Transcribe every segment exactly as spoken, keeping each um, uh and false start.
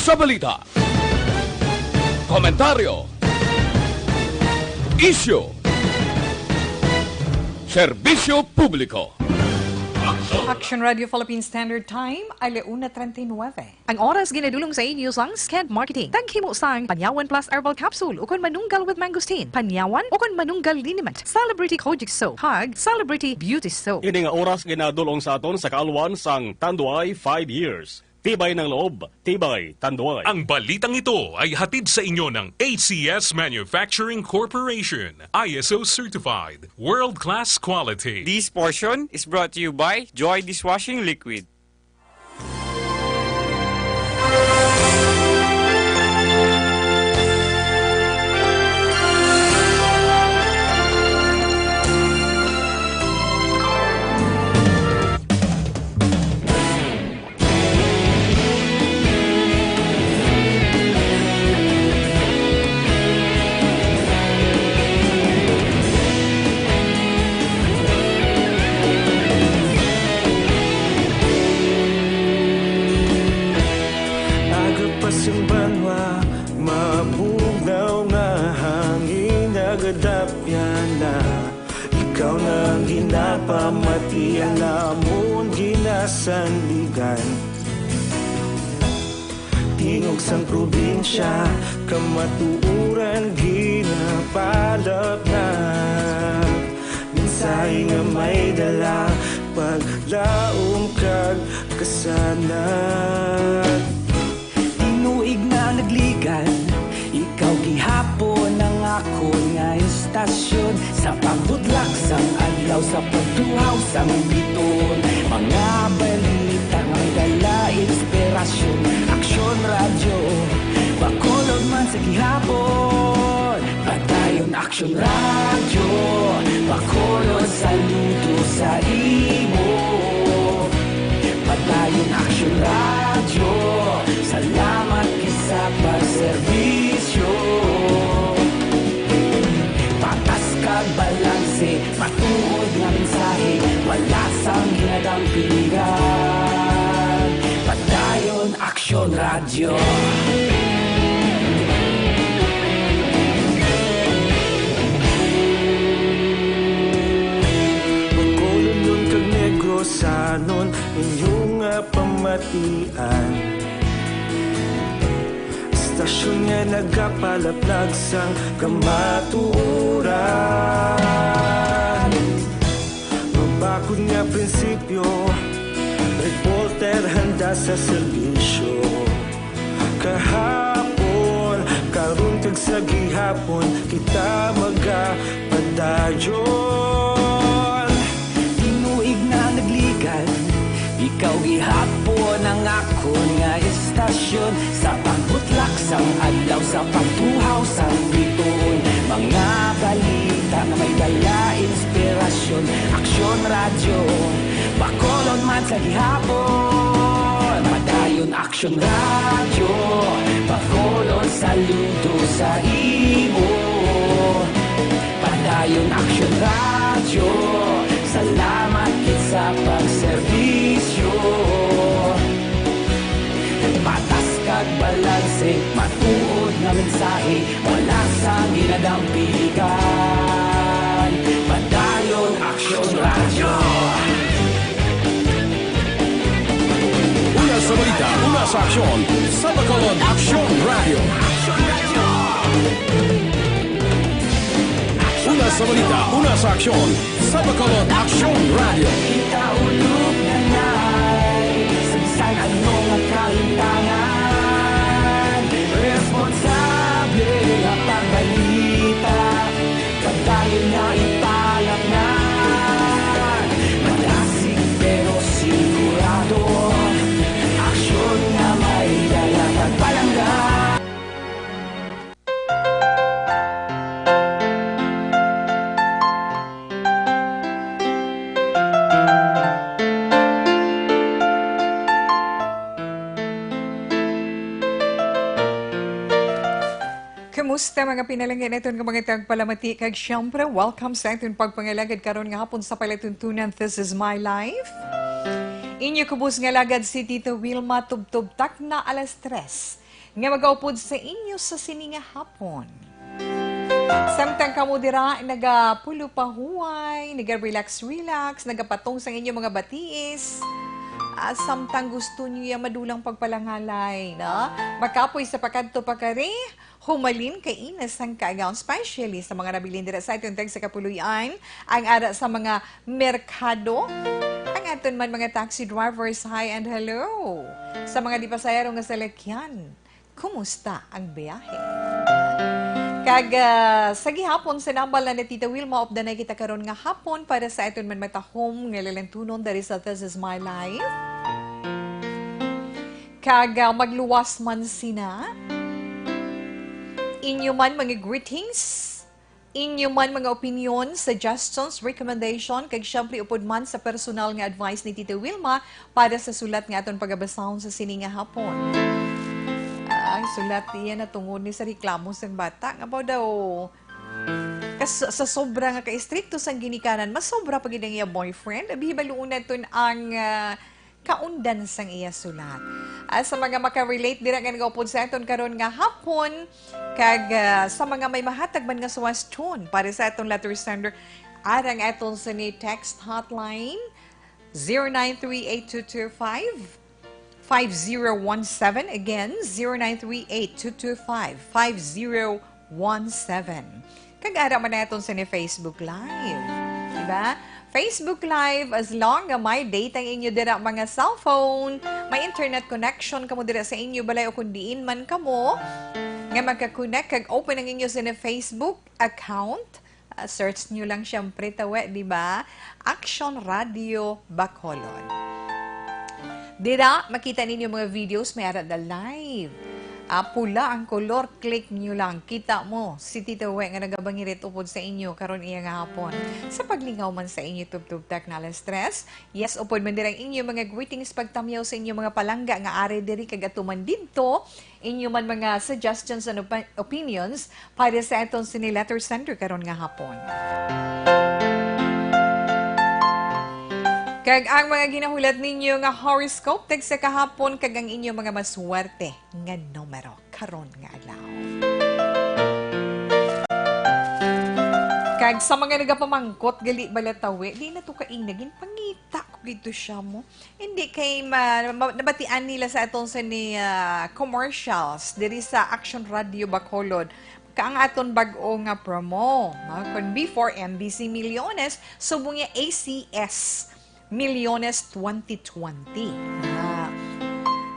Sa balita, komentaryo, isyu, serbisyo publiko. Action Radio Philippine Standard Time, ala una treinta y nueve. Ang oras ginadulong sa inyo sang Sked Marketing. Taghimo sang Panyawan Plus Herbal Capsule ukon Manunggal with Mangosteen, Panyawan ukon Manunggal Liniment, Celebrity Kojic Soap, kag Celebrity Beauty Soap. Ini nga oras ginadulong sa aton sa kaalwan sang Tanduay five years. Tibay ng loob, tibay, Tanduay. Ang balitang ito ay hatid sa inyo ng A C S Manufacturing Corporation, I S O certified, world-class quality. This portion is brought to you by Joy Dishwashing Liquid. Aga pa sing banwa, mabugnaw nga hangin nagadapyan na. Ikaw na ang ginapamati, ang amon ginasandigan. Tingog sang probinsya, kamatuoran ginapalapnag. Mensahe nga may dala, paglaom kag kasanag. Tinuig na nagligad, ikaw gihapon ang akon nga istasyon. Sa pagbudlak sang adlaw, sa pagtuhaw sang bituon, mga balita nga may dala inspirasyon. Aksyon Radyo, Bacolod man sa gihapon. Padayon Aksyon Radyo, Bacolod, saludo sa imo. Padayon Aksyon Radyo, salamat gid sa pagserbisyo. Patas kag balanse, matuod nga mensahe, wala sang ginadampigan. Padayon Aksyon Radyo. Bacolodnon kag Negrosanon, inyo nga pamatian. Istasyon nga nagapalaplag sang kamatuoran. Mabakod nga prinsipyo, reporter handa sa serbisyo. Kahapon, karon kag sa gihapon, kita magapadayon. Tinuig na nagligad, ikaw gihapon ang akon nga istasyon. Sa pagbutlak sang adlaw, sa pagtuhaw sang bituon, mga balita nga may dala inspirasyon. Aksyon Radyo, Bacolod man sa gihapon. Padayon Aksyon Radyo, Bacolod, saludo sa imo. Padayon Aksyon Radyo, salamat gid sa pagserbisyo. Patas kag balanse, matuod nga mensahe, wala sang ginadampigan. Padayon Aksyon Radyo. Una sa balita, una sa aksyon, sa Bacolod Aksyon Radyo. Una sa balita, una sa aksyon, sa Bacolod Aksyon Radyo. Kita ulog na nay, sa bisan ano nga kahintangan, responsable nga pagbalita. Padayon nga ipalapnag, madasig pero sigurado. Aksyon nga may dala kag palangga. Kumusta, mga pinalangga naton nga mga tagpalamati, kag siyempre, welcome sa aton pagpangalagad karon nga hapon sa palatuntunan This Is My Life. Inyo kubos nga alagad si Tito Wilma, tubtob takna alas tres. nga magaupod sa inyo sa sini nga hapon. Samtang kamo dira nagapulupahuway, naga-relax-relax, nagapatong sang inyo mga batiis, ah, samtang gusto niyo ya madulang pagpalangalay, no? Makapoy sa pakadto pakari, humalin kay ina sang kaagaw, especially sa mga nabilin dira sa aton tag sa kapuloy-an, ang ara sa mga merkado, ang aton man mga taxi drivers, hi and hello. Sa mga di pasahero nga salakyan, kumusta ang biyahe? Kag, ah, sa gihapon, sa nambal na ni Tita Wilma, updanay kita karon nga hapon para sa aton man matahom nga lalantunon diri sa This Is My Life. Kag, ah, magluwas man sina, inyo man mga greetings, inyo man mga opinion, suggestions, recommendation, kag siyempre upod man sa personal nga advice ni Tita Wilma para sa sulat nga aton pagabasahon sa sini nga hapon. Ah, ang sulat niya natungod ni sa reklamo sang bata nga baw daw kas-, sa sobra nga ka-estrikto sang ginikanan, mas sobra pa gid ang iya boyfriend. Abi, hibaluon naton ang, ah, kaundan sang iya sulat. Ah, sa mga makarelate dira nga nagaupod sa aton karon nga hapon, kag, ah, sa mga may mahatag man nga suwaston para sa aton letter sender, arang aton sa ni text hotline, zero nine three eight two two five, five zero one seven. Again, zero nine three eight two two five, five zero one seven. Kag ara man naton sa ni Facebook Live. Diba? Facebook Live, as long nga may data ang inyo dira mga cellphone, may internet connection kamo dira sa inyo balay o kung diin man kamo, nga magka-connect kag open ang inyo sa ni Facebook account, ah, search nyo lang siyempre, tawe, di ba? Action Radio Bacolod. Dira, makita ninyo mga videos, may ara da live. Ah, pula ang kolor, click nyo lang. Kita mo si Tita We nga nagabangirit upod sa inyo karon iya nga hapon. Sa paglingaw man sa inyo, tubtob tak na alas tres. Yes, upod man dira ang inyo mga greetings, pagtamyaw sa inyo mga palangga nga ari diri kag atuman didto. Inyo man mga suggestions and opi-, opinions para sa aton sini letter sender karon nga hapon. Kag ang mga ginahulat ninyo nga horoscope tag sa kahapon kag ang inyo mga maswerte nga numero karon nga adlaw. Kag sa mga nagapamangkot gali bala tawe, di na to kaina, ginpangita ko gid to siya mo. Hindi kay ma-, ma-, nabatian nila sa aton sa ni, ah, commercials diri sa Action Radio Bacolod. Ka ang aton bag-o nga promo, no? Kon before M B C Milyones, subong niya A C S Milyones twenty twenty. Ah.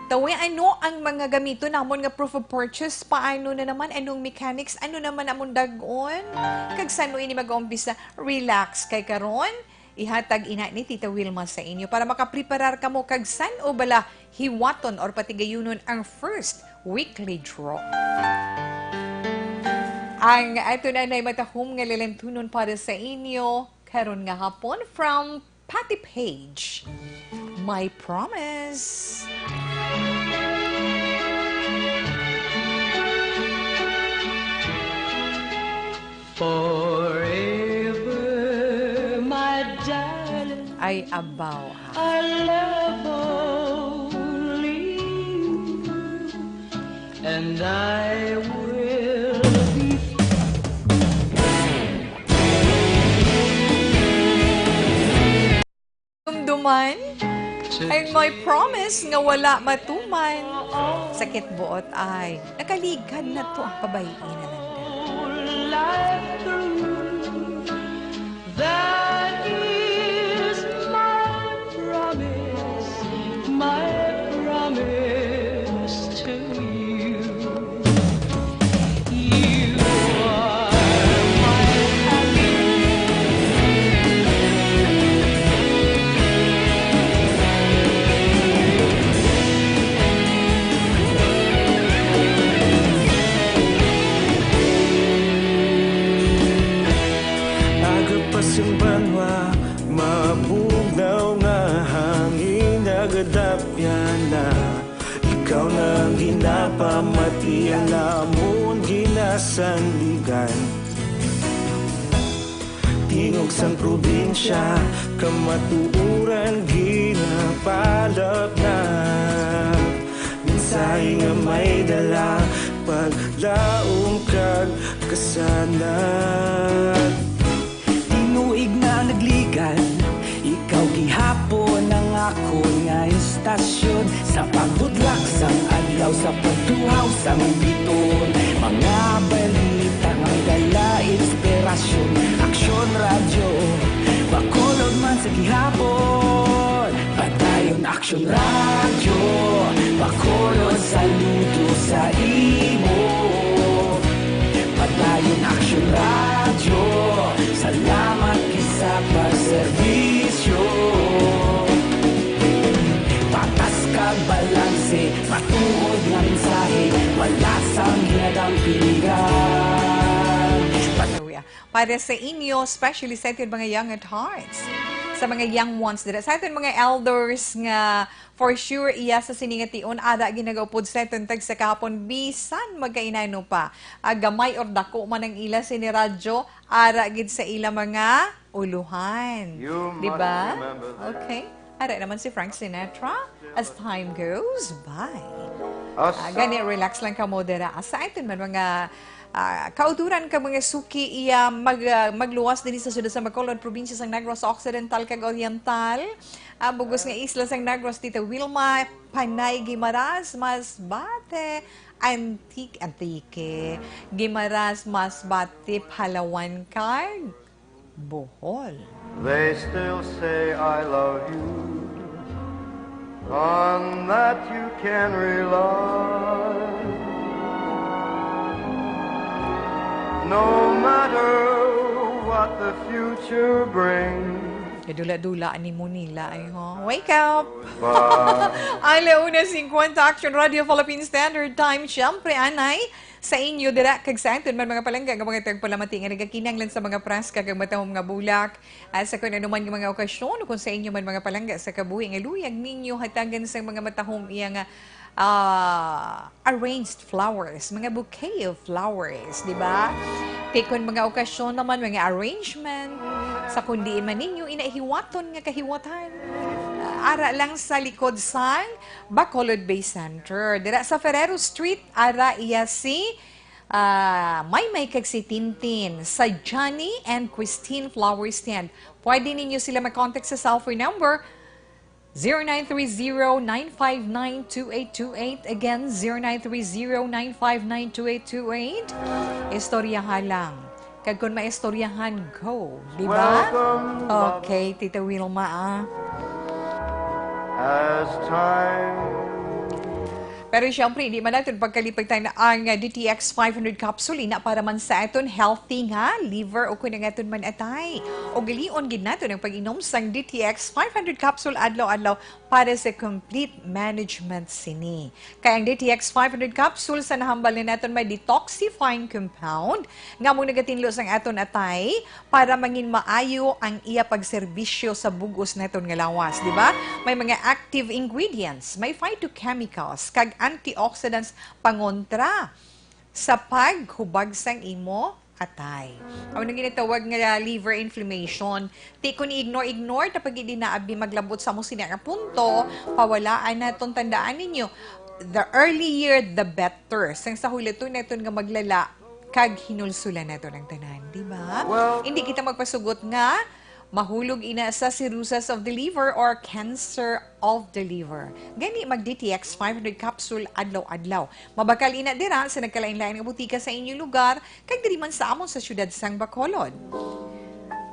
Tawi, ano ang mga gamiton namon nga proof of purchase? Paano na naman? Anong mechanics? Ano naman amon dag-on? Kag san-o ini mag-umpisa? Relax kay karon. Ihatag ina ni Tita Wilma sa inyo para makapreparar kamo kag san-o bala hiwaton or patigayunon ang first weekly draw. Ang ato na nay matahom nga lalantunon para sa inyo karon nga hapon from Patty Page, My Promise. Forever, my darling, I abaw ang I love only you, and I will be dumduman ang my promise nga wala matuman. Sakit buot ay, nakaligad na to ang pabayi na lang. That is my promise, my promise to you. You are my happiness. Aga pa sing banwa, mabugnaw nga hangin, nagadapyan na. Ikaw na ang ginapamati, ang amon ginasandigan. Tingog sang probinsya, kamatuoran ginapalapnap. Mensahe Ay nga may dala, paglaom kag kasanag. Tinuig na nagligan, ikaw gihapon ang akon nga istasyon. Sa pagbudlak sang adlaw, sa pagtuhaw sang biton, mga balita nga dala inspirasyon. Aksyon Radyo, Bacolod man sa gihapon. Padayon Aksyon Radyo, Bacolod, saludo sa imo. Padayon Aksyon Radyo, salamat gid sa pagserbisyo. Patas kag balanse, matuod nga mensahe, wala sang ginadampigan. Pat- Para sa inyo, especially sa aton mga young at hearts, sa mga young ones dira, sa aton mga elders nga for sure iya sa sini nga tion, ara ginagaupod sa aton tagsa kahapon, bisan magkainano pa. Ah, gamay or dako man ang ila sini radyo, ara gid sa ila mga uluhan. You Di must ba? Remember that. Okay. Ara naman si Frank Sinatra, As Time Goes By. As Ah, gani, relax lang kamo dira. Sa aton man mga ah, kauturan ka mga suki iya mag, ah, magluwas dinhi sa siyudad sa Bacolod, probinsya sang Negros Occidental kag Oriental. Ah, bugos nga isla sang Negros, Tita Wilma Panay Guimaras, Masbate, Antique, Antique, Guimaras, Masbate, Palawan, kag Bohol. They still say I love you, on that you can rely. No matter what the future brings. Kadula-dula ni mo nila ay, ho. Wake up! Ba- Ala una cincuenta, Action Radio Philippine Standard Time. Siyempre, anay, sa inyo dira kag sa aton man mga palangga nga mga tagpalamati nga nagakinahanglan sa mga praska kag matahom nga bulak. At sa kun ano man nga mga okasyon, o kung sa inyo man mga palangga sa kabuhi nga luyag ninyo hatagan sang mga matahom iya nga, ah, arranged flowers, mga bouquet of flowers, di ba? Ti kon mga okasyon naman, mga arrangement, sa kun diin man ninyo inahiwaton nga kahiwatan. Ah, ara lang sa likod sang Bacolod Bay Center. Dira sa Ferrero Street, ara iya si, ah, Maymay kag si Tintin sa Johnny and Christine Flower Stand. Pwede ninyo sila mag-contact sa cellphone number zero nine three zero, nine five nine, two eight two eight. Again, zero nine three zero, nine five nine, two eight two eight. Istoryahan lang. Kag kung maistoryahan, go. Di ba? Welcome, love. Okay, Tita Wilma, ah. As time Pero siyempre, di man naton pagkalipatan ang D T X five hundred capsule, ina para man sa aton healthy nga liver o kun ang aton man atay. O galion gid naton ang pag-inom sang D T X five hundred capsule adlaw-adlaw para sa complete management sini. Kay ang D T X five hundred capsule sa nahambal na naton may detoxifying compound nga among nagatinlo sang aton atay para mangin maayo ang iya pagserbisyo sa bug-os naton nga lawas, di ba? May mga active ingredients, may phytochemicals, kag antioxidants pangontra sa paghubag sang imo atay. Amo nang ginatawag nga liver inflammation. Ti kon i-ignore-ignore, ta pag di na abi maglabot sa amo sini nga punto, pawalaan naton, tandaan ninyo, the earlier the better. Sang sa hulaton naton nga maglala, kag hinulsulan naton ang tanan, di ba? Well, hindi kita magpasugot nga mahulog ina sa cirrhosis of the liver or cancer of the liver. Gani, mag D T X five hundred capsule adlaw-adlaw. Mabakal ina dira sa nagkalain-lain nga butika sa inyo lugar, kag diri man sa amon sa siyudad sang Bacolod.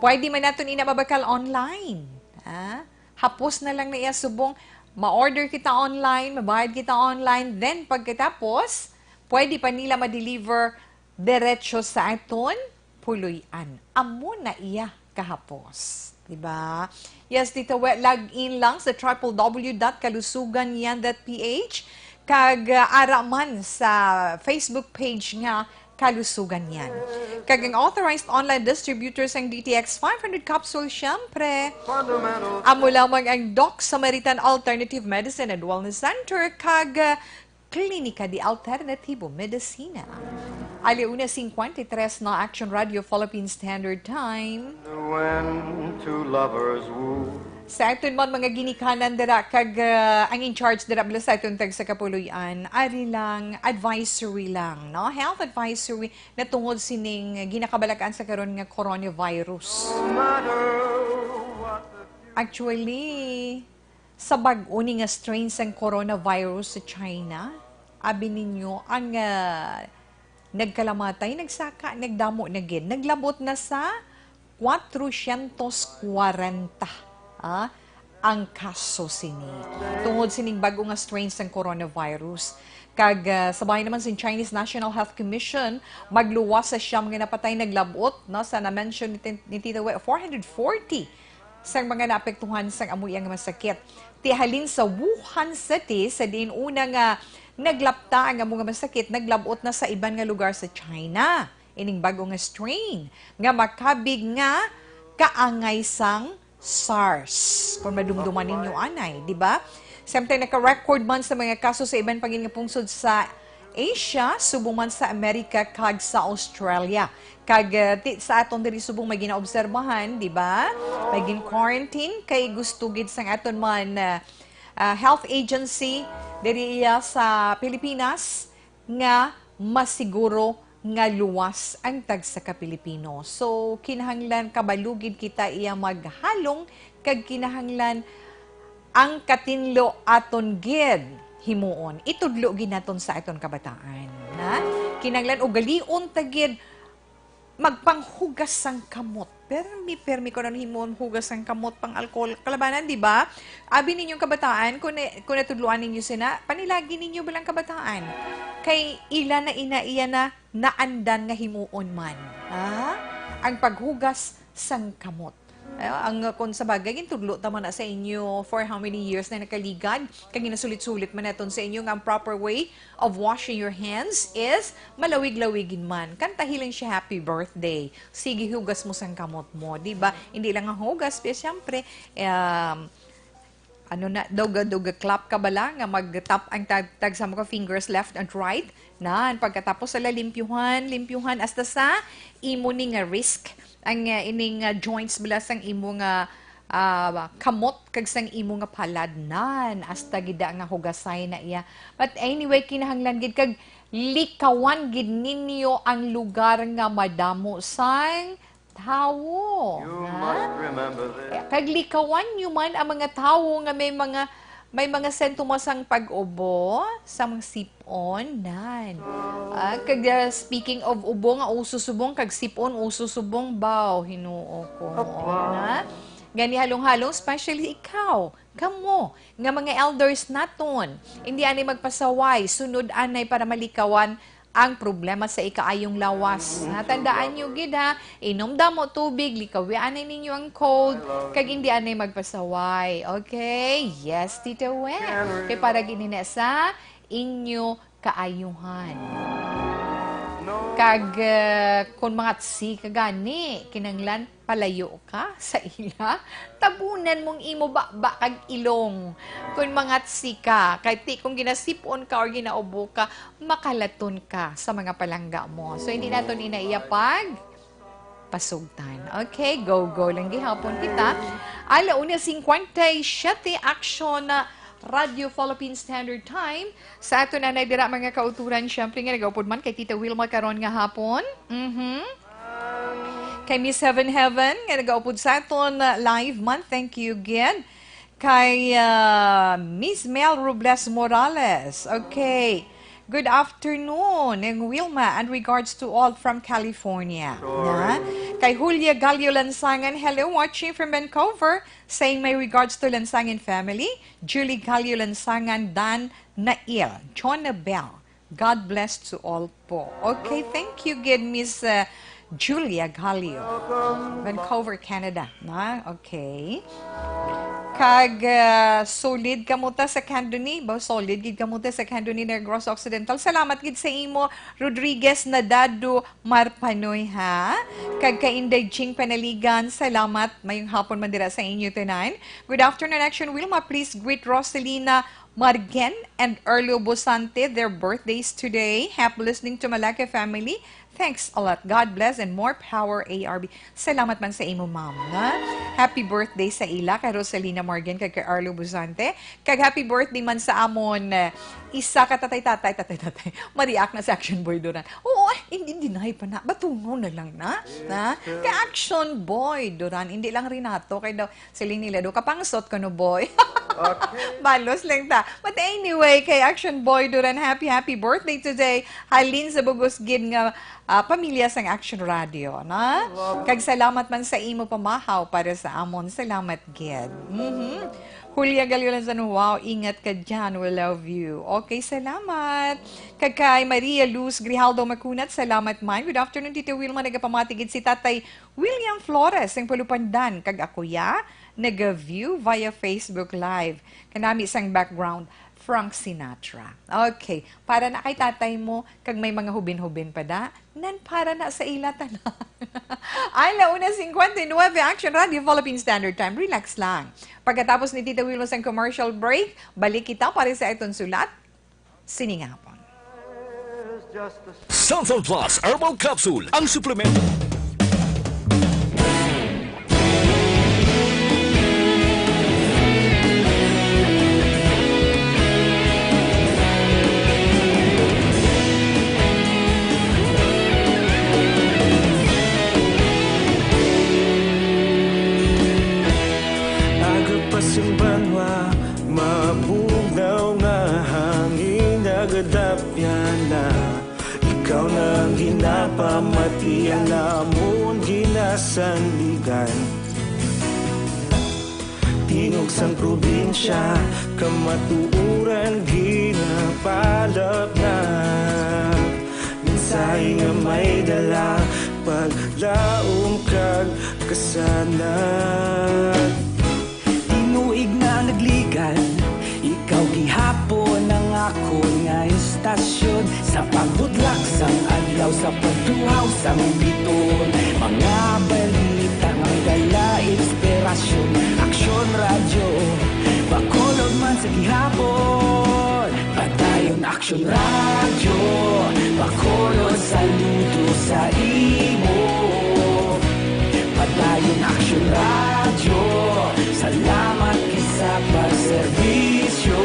Pwede man naton ina mabakal online. Ha? Hapos na lang na iya subong ma-order kita online, mabayad kita online, then pagkatapos, pwede pa nila ma-deliver diretso sa aton puloy-an. Amo na iya kahapos. Di ba? Yes, dito, we-, log in lang sa triple W dot kalusugan yan dot P H. Kag, ah, ara man sa Facebook page nga Kalusugan Yan. Kag ang authorized online distributor sang D T X five hundred capsule, syempre, amo lamang ang Doc Samaritan Alternative Medicine and Wellness Center kag, ah, Klinika de Alternativo Medicina. Ala una cincuenta y tres na, Action Radio Philippine Standard Time. When two lovers woo. Sa aton man mga ginikanan dira kag, ah, ang in charge dira bala sa aton tag sa kapuloy-an, ari lang, advisory lang, no? Health advisory na tungod sining ginakabalakan sa karon nga coronavirus. Actually, sa bag-o ni nga strain sang coronavirus sa China, abi ninyo ang, ah, nagkalamatay, nagsaka, nagdamo na gid. Naglabot na sa kwatrocientos kwarenta, ah, ang kaso sini tungod sining bag-o nga strain sang coronavirus. Kag, ah, sa bahin naman sin Chinese National Health Commission, magluwas sa siyam nga napatay, naglabot, no, sa na-mention ni Tin-, ni Tita We, four hundred forty sang mga naapektuhan sang amo iya nga masakit. Ti halin sa Wuhan City, sa diin una nga naglapta ang amo nga masakit, naglabot na sa iban nga lugar sa China ining bag-o nga strain nga makabig nga kaangay sang SARS. Kung madumduman ninyo anay, di ba? Samtang naka-record man sa mga kaso sa iban pa gid nga pungsod sa Asia, subong man sa Amerika kag sa Australia. Kag, eh, ti-, sa aton diri subong may ginaobserbahan, di ba? May gin-quarantine kay gusto gid sang aton man, eh, ah, health agency diri iya sa Pilipinas nga masiguro nga luwas ang tagsa ka Pilipino. So, kinahanglan kabalo gid kita iya maghalong kag kinahanglan ang katinlo aton gid himuon. Itudlo gid naton sa aton kabataan, ha? Kinahanglan ugalion ta gid magpanghugas sang kamot. Permi, permi ko na himuon hugas sang kamot, pang alcohol. Kalabanan, di ba? Abi ninyong kabataan, kung, na, kung natudloan ninyo sina, panilagi ninyo balang kabataan. Kay ila na ina iya na naandan nga himuon man, ha? Ang paghugas sang kamot. Ah, ang, ah, kung sa bagay, gintudlo ta man na sa inyo for how many years na nakaligad, kag ginasulit-sulit man naton sa inyo nga ang proper way of washing your hands is malawig-lawigin man. Kantahi lang siya, "Happy birthday." Sige, hugas mo sang kamot mo, di ba? Hindi lang ang hugas, pero siyempre, um, ano na, duga-duga clap ka bala nga mag-tap ang tag, tag sa mga fingers left and right. Nan, pagkatapos sala limpyuhan, limpyuhan hasta sa imo ni nga wrist. Ang, uh, ining, uh, joints bala sang imo nga, uh, kamot kag sang imo nga palad. Nan, hasta gid nga hugasay na iya. But anyway, kinahanglan gid kag likawan gid ninyo ang lugar nga madamo sang tawo, You ha? must remember this. Eh, kag likawan nyo man ang mga tawo nga may mga, may mga sintomas sang pag-ubo, sa mga sip-on, nan. Ah, kag, ah, speaking of ubo nga uso subong, kag sip-on uso subong, baw, hinuo ko, Apa. ha? Gani halong-halong, especially ikaw, kamo, nga mga elders naton, hindi anay magpasaway, sunod anay para malikawan ang problema sa ikaayong lawas. Natandaan nyo gid, ha, inom damo tubig, likawi anay ninyo ang cold, kag hindi anay magpasaway. Okay? Yes, Tita Wen. Kay para gid ni na sa inyo kaayuhan. Kag, eh, kung mga tsi ka gani, kinanglan palayo ka sa ila, tabunan mong imo baba kag ilong. Kung mga tsi ka, kay ti kung ginasipon ka or ginaubo ka, makalaton ka sa mga palangga mo. So, hindi naton ina iya pag pasugtan. Okay, go, go lang gihapon kita. Ala una cincuenta y siete, action na Radio Philippine Standard Time. Sa aton anay dira, mga kauturan, syempre nga nagaupod man kay Tita Wilma karon nga hapon. Mhm. Kay Miss Heaven Heaven, nga nagaupod sa aton, uh, live man. Thank you again. Kay, uh, Miss Mel Robles Morales. Okay. Good afternoon, Neng Wilma, and regards to all from California. Sure. Na? Kay Julia Gallo Lansangan, hello, watching from Vancouver. Saying my regards to Lansangan family, Julie Gallo Lansangan, Dan Nail, Jonah Bell. God bless to all po. Okay, thank you gid, Miss, uh, Julia Gallo, Vancouver, Canada. Na? Okay. Kag, uh, solid kamo ta sa Candoni. Ba, solid gid kamo ta sa Candoni, Negros Occidental. Salamat gid sa imo, Rodriguez Nadado Marpanoy, ha? Kag kay Inday Ching Panaligan, salamat. Mayong hapon man dira sa inyo tanan. Good afternoon, Action Wilma. Please greet Rosalina Margen and Erlo Busante, their birthdays today. Happy listening to Malacca family. Thanks a lot. God bless and more power, A R B. Salamat man sa imo, ma'am, nga happy birthday sa ila, kay Rosalina Morgan, kag kay Arlo Busante. Kag happy birthday man sa amon, eh, isa ka tatay-tatay, tatay-tatay. Ma-react na si Action Boy Duran. Oo, eh, hindi deny pa na. Batungo na lang na. Yes, na? Sir. Kay Action Boy Duran, hindi lang Renato. Kay daw, siling nila, do kapangsot ko no, boy. Okay. Balos lang ta. But anyway, kay Action Boy Duran, happy, happy birthday today. Halin sa bugos gid nga, ah, pamilya sang Action Radio, na? Love. Kag salamat man sa imo pamahaw para sa amon. Salamat gid. Mhm. Julia Galiolan, wow, ingat ka dyan. We love you. Okay, salamat. Kag kay Maria Luz Grijaldo Macunat, salamat man. Good afternoon, Tito Wilma. Nagapamati gid si Tatay William Flores, ang Palupandan. Kag ako ya, naga-view via Facebook Live. Kanami sang background, Frank Sinatra. Okay, para na kay tatay mo, kag may mga hubin-hubin pa da, nan para na sa ila tanan. Ala una cincuenta y nueve, Action Radio Philippine Standard Time. Relax lang. Pagkatapos ni Tita Wilma sang commercial break, balik kita para sa iton sulat sining hapon. Santhon Plus Herbal Capsule, ang suplemento. Aga pa sing banwa, mabugnaw nga hangin, nagadapyan na. Ikaw na ang ginapamati, ang amon ginasandigan. Tingog sang probinsya, kamatuoran ginapalapnap. Mensahe nga may dala, paglaom kag kasanag. Tinuig na nagligad, ikaw gihapon ang akon nga istasyon. Sa pagbutlak sang adlaw, sa pagtuhaw sang bituon, mga balita nga may dala inspirasyon. Aksyon Radyo, Bacolod man sa gihapon. Padayon Aksyon Radyo, Bacolod, saludo sa imo. Padayon Aksyon Radyo, salamat gid sa pagserbisyo.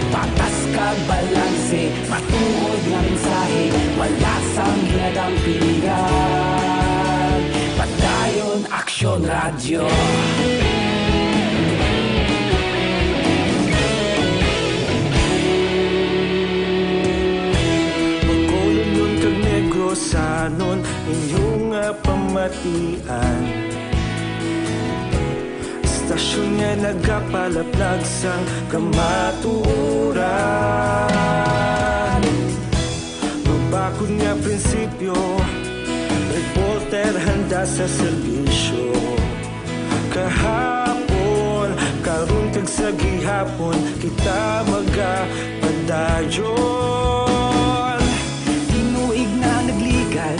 Patas kag balanse, matuod nga mensahe, wala sang ginadampigan. Padayon Aksyon Radyo. Bacolodnon kag Negrosanon, inyo nga pamatian. Istasyon nga nagapalaplag sang kamatuoran. Mabakod nga prinsipyo, reporter handa sa serbisyo. Kahapon, karon, kag sa gihapon, kita magapadayon. Tinuig na nagligad,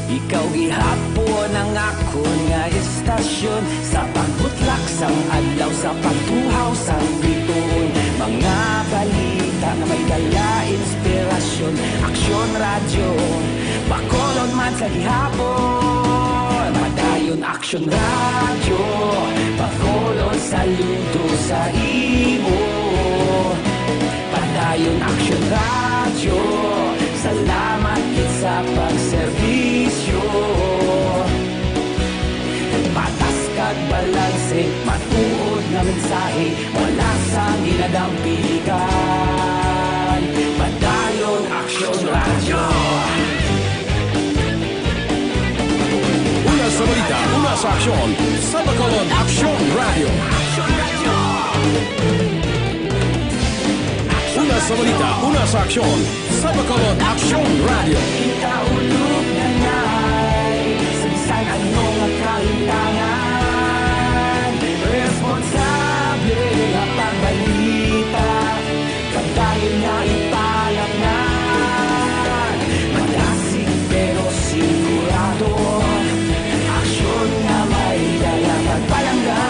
ikaw gihapon ang akon nga istasyon. Sa pagbutlak sang adlaw, sa pagtuhaw sang bituon, mga balita nga may dala inspirasyon. Aksyon Radyo, Bacolod man sa gihapon. Padayon Aksyon Radyo, Bacolod, saludo sa imo. Padayon Aksyon Radyo, salamat gid sa pagserbisyo. Patas kag balanse, matuod nga mensahe, wala sang ginadampigan. Padayon Aksyon Radyo. Una sa balita, una sa aksyon, sa Bacolod Aksyon Radyo. Una sa balita, una sa aksyon, sa Bacolod Aksyon Radyo. Kita ulog na ngay, sa bisan ano nga kahitangan, responsable nga pagbalita, kag dayon nga ipalapngan. Madasig pero sigurado, aksyon nga may dala kag palangga.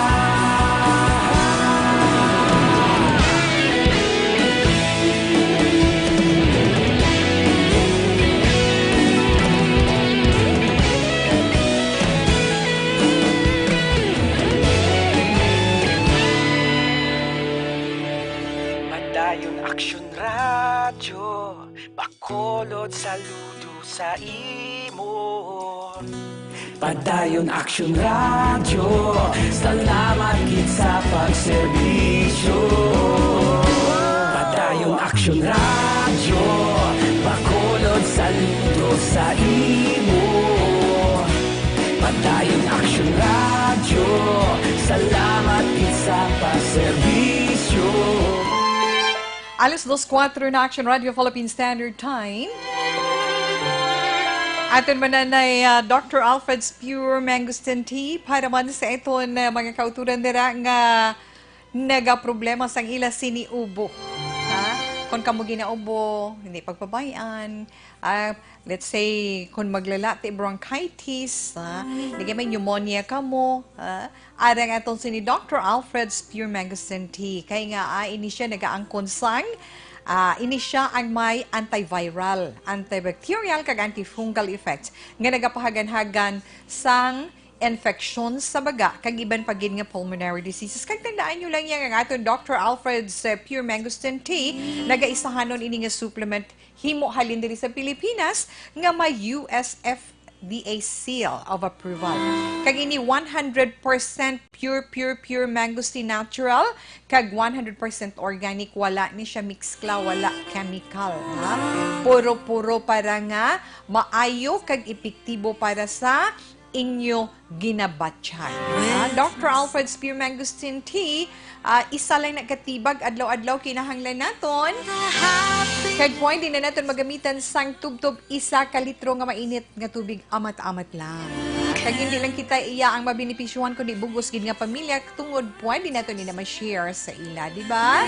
Radyo Bacolod, saludo sa imo. Padayon Action Radyo, salamat gid sa pagserbisyo. Padayon Action Radyo, Bacolod, saludo sa imo. Padayon Action Radyo, salamat gid sa pagserbisyo. Alas dos kuwatro na, Action Radio Philippine Standard Time. Aton mananay, ah, Doctor Alfred's Pure Mangosteen Tea para man sa aton, ah, mga kauturan dira nga nagaproblema sang ila sini ubo. Ha? Kung kamo ginaubo, hindi pagpabay-an. Ah, let's say, kung maglalati bronchitis, ha? Lagi may pneumonia kamo, ha? Arang aton sini Doctor Alfred's Pure Mangosteen Tea. Kay nga, ah, ini siya nagaangkon sang, ah, ini siya ang may antiviral, antibacterial, kag antifungal effects nga nagapahaganhagan sang infection sa baga kag iban pa gid nga pulmonary diseases. Kag tandaan nyo lang yan, ang aton Doctor Alfred's, eh, Pure Mangosteen Tea, nagaisahanon ini nga supplement himo halin diri sa Pilipinas nga may U S F D A seal of approval. Kag ini one hundred percent pure, pure, pure mangosteen natural, kag one hundred percent organic, wala ni siya mixkla, wala chemical, ha? Puro-puro para nga maayo kag epektibo para sa inyo ginabatyan. Ah, Doctor Alfred's Pure Mangosteen Tea, ah, isa lang na ka tea bag adlaw-adlaw kinahanglan naton. Kag pwede na naton magamitan sang tubtob isa ka litro nga mainit nga tubig, amat-amat lang. Kag hindi lang kita iya ang mabenepisyuhan, kundi bug-os gid nga pamilya, tungod pwede naton ina ma-share sa ila, di ba?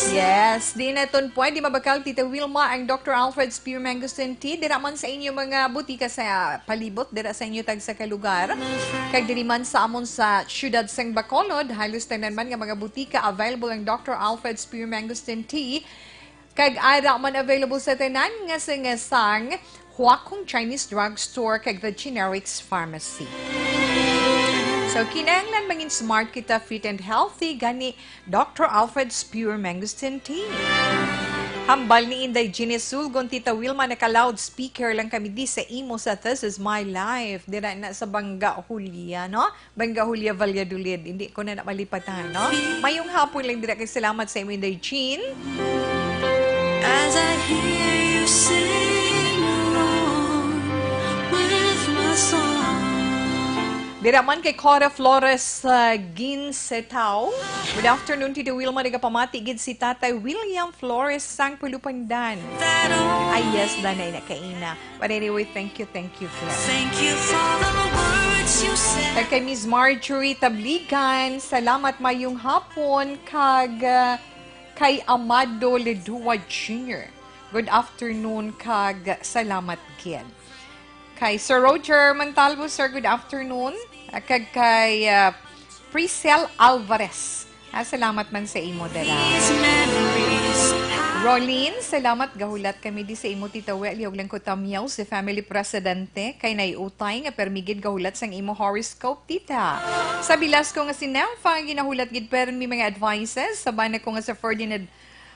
Yes, di naton pwede mabakal, Tita Wilma, ang Doctor Alfred's Pure Mangosteen Tea. Dira man sa inyo mga butika sa palibot, dira sa inyo tagsa ka lugar. Kag diri man sa amon sa siyudad sang Bacolod, halos tanan man nga mga butika available ang Doctor Alfred's Pure Mangosteen Tea. Kag ara man available sa tanan nga singasang Huakong Chinese Drugstore kag The Generics Pharmacy. So, kinahanglan mangin smart kita, fit and healthy, gani Doctor Alfred's Pure Mangosteen Tea. Hambal ni Inday Jeannie Sulgon, Tita Wilma, naka-loudspeaker lang kami di sa imo sa This Is My Life. Dira na sa Bangga Julia, no? Bangga Julia, Valladolid. Hindi ko na na malipatan, no? Mayong hapon lang dira kay salamat sa imo, Inday Jean. As I hear you sing along with my song. Dira man kay Cora Flores, uh, Ginsetao. Good afternoon, Tito Wilma. Nagapamati gid si Tatay William Flores sang Pulupandan. Ay, yes, danay na kaina. But anyway, thank you, thank you, Claire. Thank you for the words you said. Kag kay Miss Marjorie Tabligan, salamat, mayong hapon, kag, uh, kay Amado Ledua Junior, good afternoon, kag salamat gid. Kay Sir Roger Montalvo, sir, good afternoon. Ah, kag kay, ah, Priscel Alvarez. Ah, salamat man sa imo, dara. Rolin, salamat, gahulat kami di sa imo, Tita Welly, ug lang ko tamyaw si family presidente, kay naiutay nga permi gid gahulat sang imo horoscope, tita. Sa bilas ko nga si Nelfa, nga ginahulat gid permi mga advices, sa bana ko nga sa Ferdinand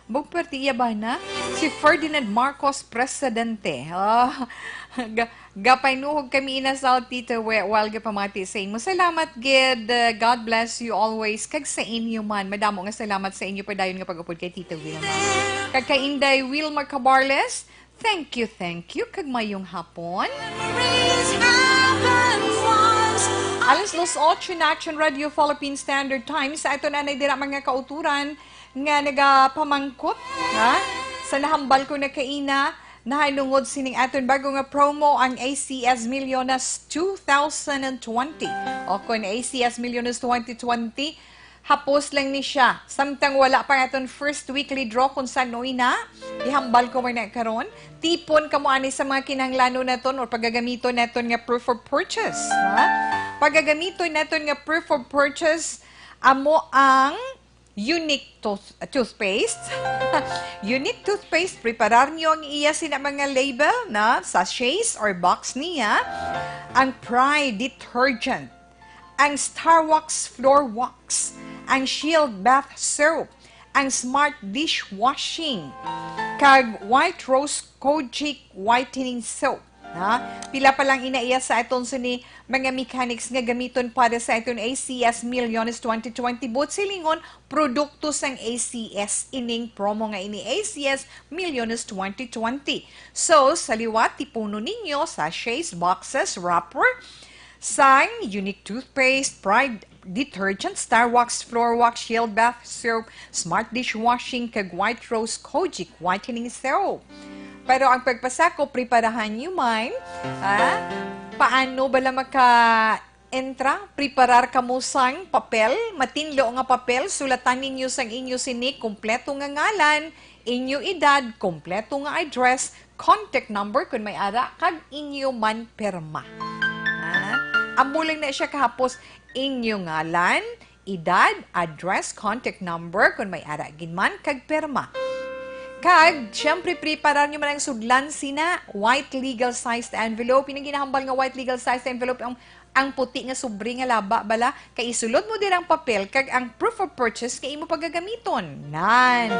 Bugperti iya bana, si Ferdinand Marcos, presidente. Ah, ga-, gapainuhog kami ina sa Tito We-, while gapamati sa imo. Salamat gid. Uh, God bless you always. Kag sa inyo man, madamo nga salamat sa inyo padayon nga pag-upod kay Tito Wilma. Kag kay Inday Wilma Cabarles, thank you, thank you. Kag mayong hapon. Alas dos ocho na, Action Radio Philippine Standard Time. Sa aton anay dira, mga kauturan, nga nagapamangkot, ha? Sa nahambal ko na kaina, nahanungod sining aton bago nga promo, ang A C S Milyones two thousand and twenty. O kun A C S Milyones twenty twenty, hapos lang ni siya. Samtang wala pa ang aton first weekly draw kung san-o ina, ihambal ko man na karon. Tipon kamo ani sa mga kinahanglanon naton or pagagamiton naton nga proof of purchase, ha? Pagagamiton naton nga proof of purchase, amo ang Unique tooth-, toothpaste. Unique toothpaste, preparar nyo ang iya sina mga label na sachets or box niya. Ang Pride detergent, ang Star Wax floor wax, ang Shield bath soap, ang Smart Dishwashing kag White Rose Kojic Whitening Soap. Ha? Pila pa lang ina iya sa aton sini mga mechanics nga gamiton para sa aton A C S Millones twenty twenty. Buot silingon, produkto sang A C S ining promo nga ini, A C S Millones twenty twenty. So, sa liwat, tipuno ninyo sachets, boxes, wrapper, sang Unique Toothpaste, Pride Detergent, Star Wax, Floor Wax, Shield Bath Soap, Smart Dishwashing, kag White Rose Kojic Whitening Soap. Pero ang pagpasakop, preparahan nyo man, ha? Paano bala maka-entra? Preparar kamo sang papel, matinlo nga papel, sulatan ninyo sang inyo sini kompleto nga ngalan, inyo edad, kompleto nga address, contact number kon may ara, kag inyo man pirma. Ha? Amo lang na siya kahapos, inyo ngalan, edad, address, contact number kon may ara gid man, kag pirma. Kag, siyempre, preparar nyo man ang sudlan sina white legal sized envelope. Yung ginahambal nga white legal sized envelope, ang, ang puti nga sobre nga laba bala, kay isulod mo dira ang papel kag ang proof of purchase nga imo pagagamiton. Nan.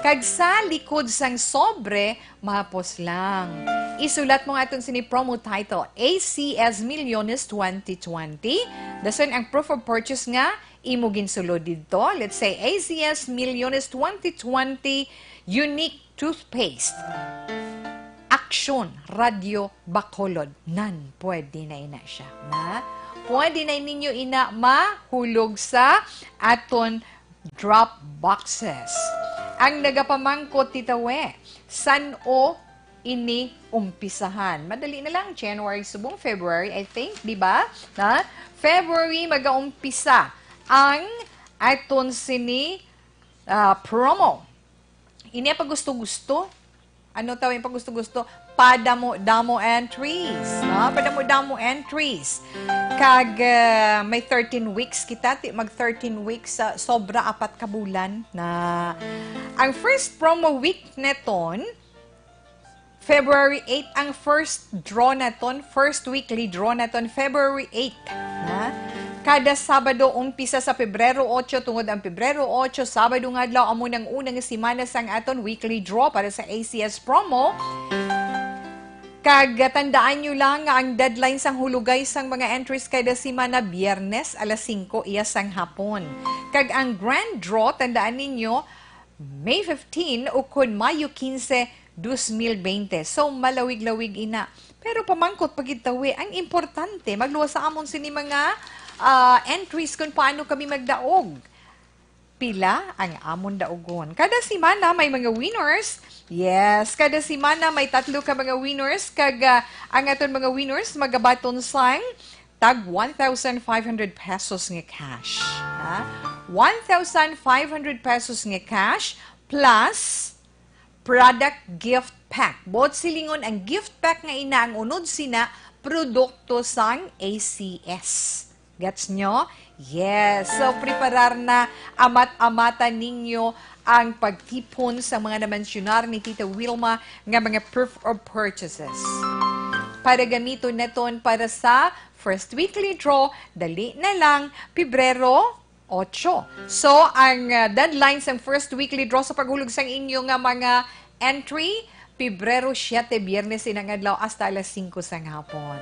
Kag sa likod sang sobre, mahapos lang. Isulat mo nga aton sini promo title, A C S Millones twenty twenty. Dason ang proof of purchase nga imo ginsulod didto. Let's say, A C S Millones twenty twenty Unique Toothpaste. Action, Radyo Bacolod. Nan, pwede na ina siya. Na? Pwede na ninyo ina mahulog sa aton drop boxes. Ang nagapamangkot, Tita We, san-o ini umpisahan? Madali na lang, January subong February, I think, di ba? Na? February, mag-aumpisa ang aton sini, ah, promo. Ini ang pagusto-gusto. Ano taw yung pagusto-gusto? Padamo-damo entries, no? Padamo-damo entries. Kag, ah, may thirteen weeks kita, ti-, mag thirteen weeks, sa sobra apat ka bulan na. Ang first promo week neton, February eight. Ang first draw naton, first weekly draw naton, February eight. Na? Kada Sabado, umpisa sa Pebrero ocho, tungod ang Pebrero ocho, Sabado nga adlaw, amo nang unang semana sang aton weekly draw para sa A C S promo. Kag tandaan nyo lang nga ang deadline sang hulugay sang mga entries kada semana, Biyernes, alas singko iya sang hapon. Kag ang grand draw, tandaan ninyo, May fifteen o kon Mayo quince, dos mil bente. So, malawig-lawig ina. Pero pamangkot pa gid ta, we. Ang importante, magluwas sa amon sini mga, ah, entries kung paano kami magdaog. Pila ang amon daugon? Kada semana may mga winners. Yes, kada semana may tatlo ka mga winners. Kag, ah, ang aton mga winners magabaton sang tag one thousand five hundred pesos nga cash. Ha? One thousand five hundred pesos nga cash plus product gift pack. Buot silingon, ang gift pack nga ina, ang unod sina, produkto sang A C S. Gets nyo? Yes. So, preparar na, amat-amatan ninyo ang pagtipon sa mga namensyonar ni Tita Wilma nga mga proof of purchases. Para gamiton naton para sa first weekly draw, dali na lang, Pebrero ocho. So, ang, uh, deadline sang first weekly draw sa paghulog sang inyo nga mga entry, Pebrero siete, Biyernes inang adlaw, hasta alas singko sang hapon.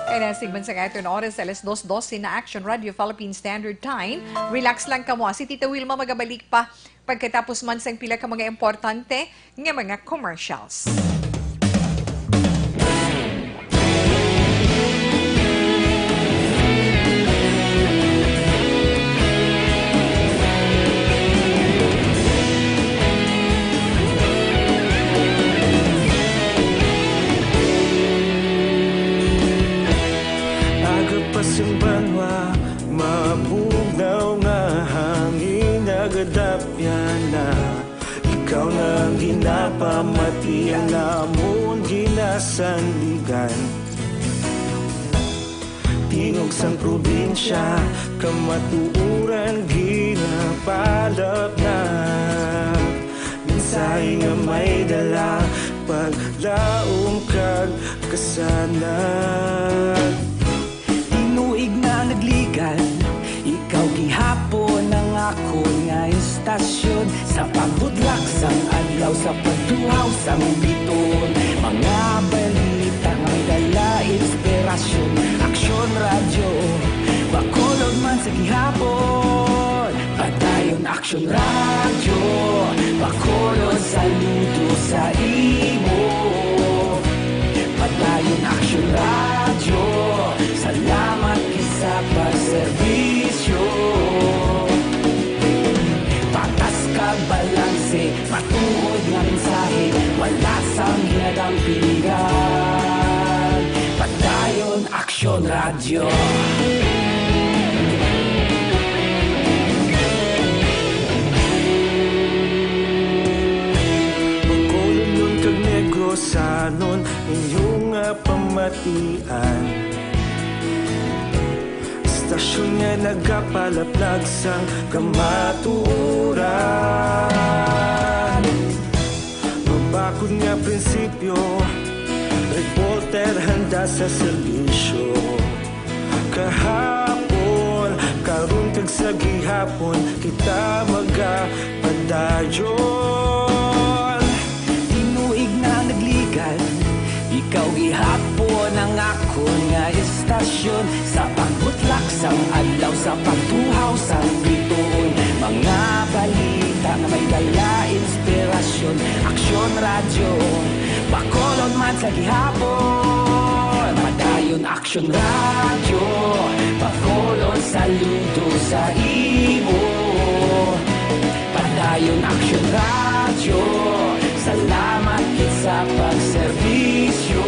Kaya nasigman sa aton oras, alas dos doce na, Action Radio Philippine Standard Time. Relax lang kamo. Si Tita Wilma magabalik pa pagkatapos man sang pila ka mga importante nga mga commercials. Aga pa sing banwa, mabugnaw nga hangin nagadapyan na. Ikaw na ang ginapamati, ang amon ginasandigan. Tingog sang probinsya, kamatuoran ginapalapnat. Mensahe nga may dala, paglaom kag kasanag. Tinuig na nagligad, ikaw gihapon ang akon nga istasyon. Kapagtuhaw sang biton, mga balita nga may dala inspirasyon. Aksyon Radyo, Bacolod man sa gihapon. Padayon Aksyon Radyo, Bacolod saludo sa imo. Padayon Aksyon Radyo, salamat gid sa pagserbisyo. Patas kag balanse, matuod nga mensahe, wala sang ginadampigan. Padayon Aksyon Radyo. Bacolodnon kag Negrosanon, inyo nga pamatian. Istasyon nga nagapalaplag sang kamatuoran. Mabakod nga prinsipyo, reporter handa sa serbisyo. Kahapon, karon kag sa gihapon, kita magapadayon. Tinuig na nagligan, ikaw gihapon ang akon nga istasyon. Sa pagbutlak sang adlaw, sa pagtuhaw sang bituon, mga balita nga may dala inspirasyon. Aksyon Radyo, Bacolod man sa gihapon. Padayon Aksyon Radyo, Bacolod saludo sa imo. Padayon Aksyon Radyo, salamat gid sa pagserbisyo.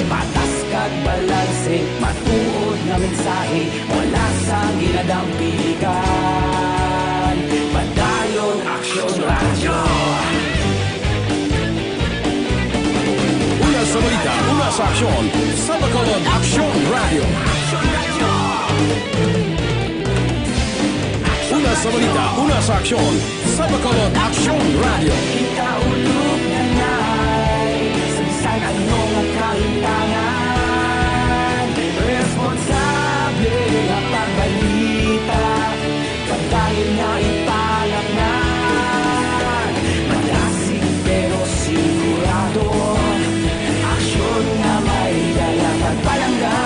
Patas kag balanse, matuod nga mensahe, wala sang ginadampigan. Padayon Aksyon Radyo. Una sa balita, una sa aksyon, sa Bacolod Aksyon Radyo. Una sa balita, una sa aksyon, sa Bacolod Aksyon Radyo. Kita ulog na nay, sa bisan ano nga kahintangan, responsable nga pagbalita. Padayon nga ipalangnan, madasig pero sigurado, aksyon nga may dala pagpalangga.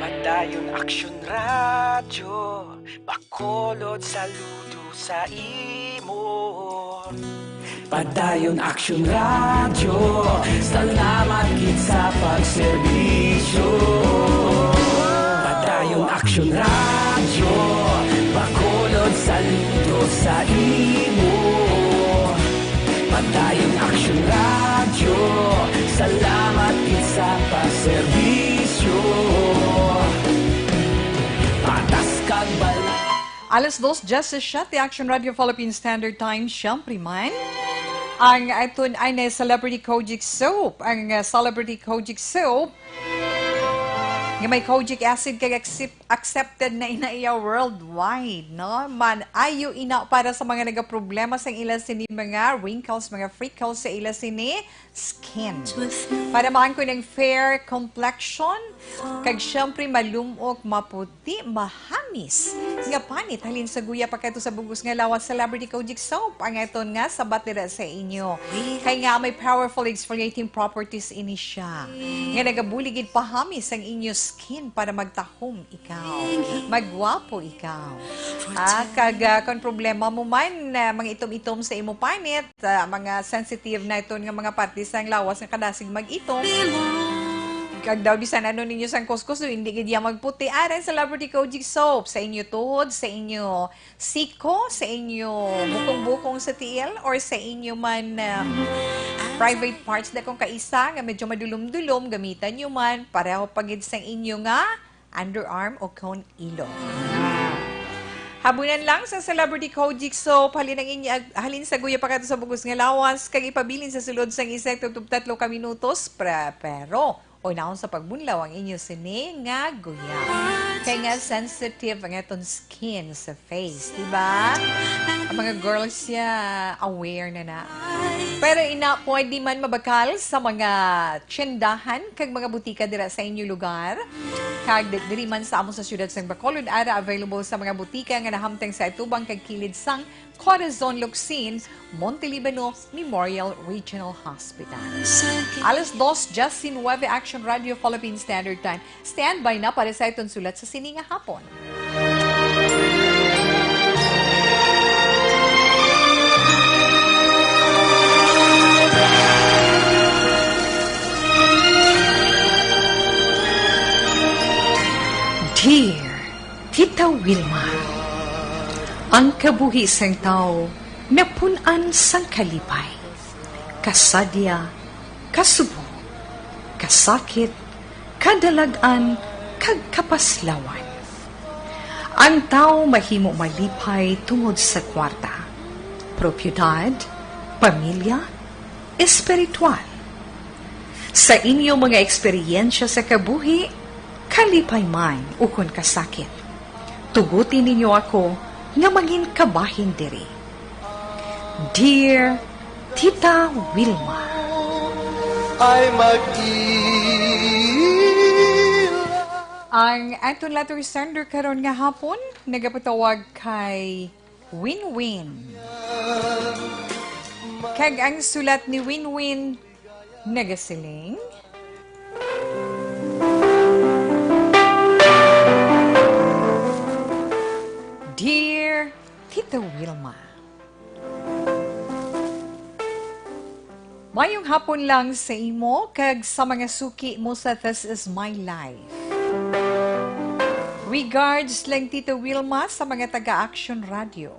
Padayon Aksyon Radyo, Bacolod saludo sa imo. Padayon Aksyon Radyo, salamat gid sa pagserbisyo. Padayon Aksyon Radyo, Bacolod saludo sa imo. Padayon Aksyon Radyo, salamat gid sa pagserbisyo. Patas kag bal- Alas dos diecisiete, Action Radio Philippine Standard Time, siyempre man. Ang aton ay na Celebrity Kojic Soap. Ang, uh, Celebrity Kojic Soap nga may kojic acid kay accept-, accepted na ina iya worldwide, no? Man, ayo ina para sa mga nagaproblema sa ila sini mga wrinkles, mga freckles sa ila sini skin. Para maangkon ang fair complexion, kag siyempre malumok, maputi, mahamis nga panit. Halin sa guya pa kadto sa bugos nga lawas, Celebrity Kojic Soap ang aton nga sabat dira sa inyo. Kay nga may powerful exfoliating properties ini siya nga nagabulig gid pahamis ang inyo skin para magtahom ikaw, magwapo ikaw. Ah, kag, ah, kung problema mo man, ah, mga itom-itom sa imo panit, ah, mga sensitive na iton nga mga parte sang lawas nga kadasig mag-itom. Kag daw bisan ano ninyo sang kuskus, daw hindi gid iya magputi. Aran Celebrity Kojic Soap sa inyo tuhod, sa inyo siko, sa inyo bukong-bukong sa tiil, or sa inyo man, ah, private parts na kung kaisa nga medyo madulom-dulom, gamitan nyo man. Pareho pa gid sa inyo nga underarm o kon ilong. Habunan lang sa Celebrity Kojic Soap, halin ang inyo, halin sa guya pa kadto sa bugos nga lawas, kag ipabilin sa sulod sang isa tubtob tatlo ka minutos, pre-, pero Unahon sa pagbunlaw ang inyo sini nga guya. Kay nga sensitive ang aton skin sa face, di ba? Ang mga girls siya, aware na na. Pero ina, pwede man mabakal sa mga tyendahan kag mga butika dira sa inyo lugar. Kag di-, diri man sa amo sa siyudad sang Bacolod, ara available sa mga butika nga nahamtang sa atubang kag kilid sang Corazon Locsin, Monte Libano Memorial Regional Hospital. Alas dos diecinuebe, Action Radio Philippine Standard Time. Standby na para sa iton sulat sa sini nga hapon. Dear Tita Wilma, ang kabuhi sang tawo napun-an sang kalipay, kasadya, kasubo, kasakit, kadalag-an, kag kapaslawan. Ang tawo mahimo malipay tungod sa kwarta, propiedad, pamilya, espiritual. Sa inyo mga eksperyensya sa kabuhi, kalipay man ukon kasakit, tuguti ninyo ako nga mangin kabahin diri. Dear Tita Wilma. Ay mag-ila. Ang aton letter sender karon nga hapon nagapatawag kay Winwin. Kag ang sulat ni Winwin nagasiling, Dear Tita Wilma, mayong hapon lang sa imo kag sa mga suki mo sa This Is My Life. Regards lang, Tita Wilma, sa mga taga Action Radio.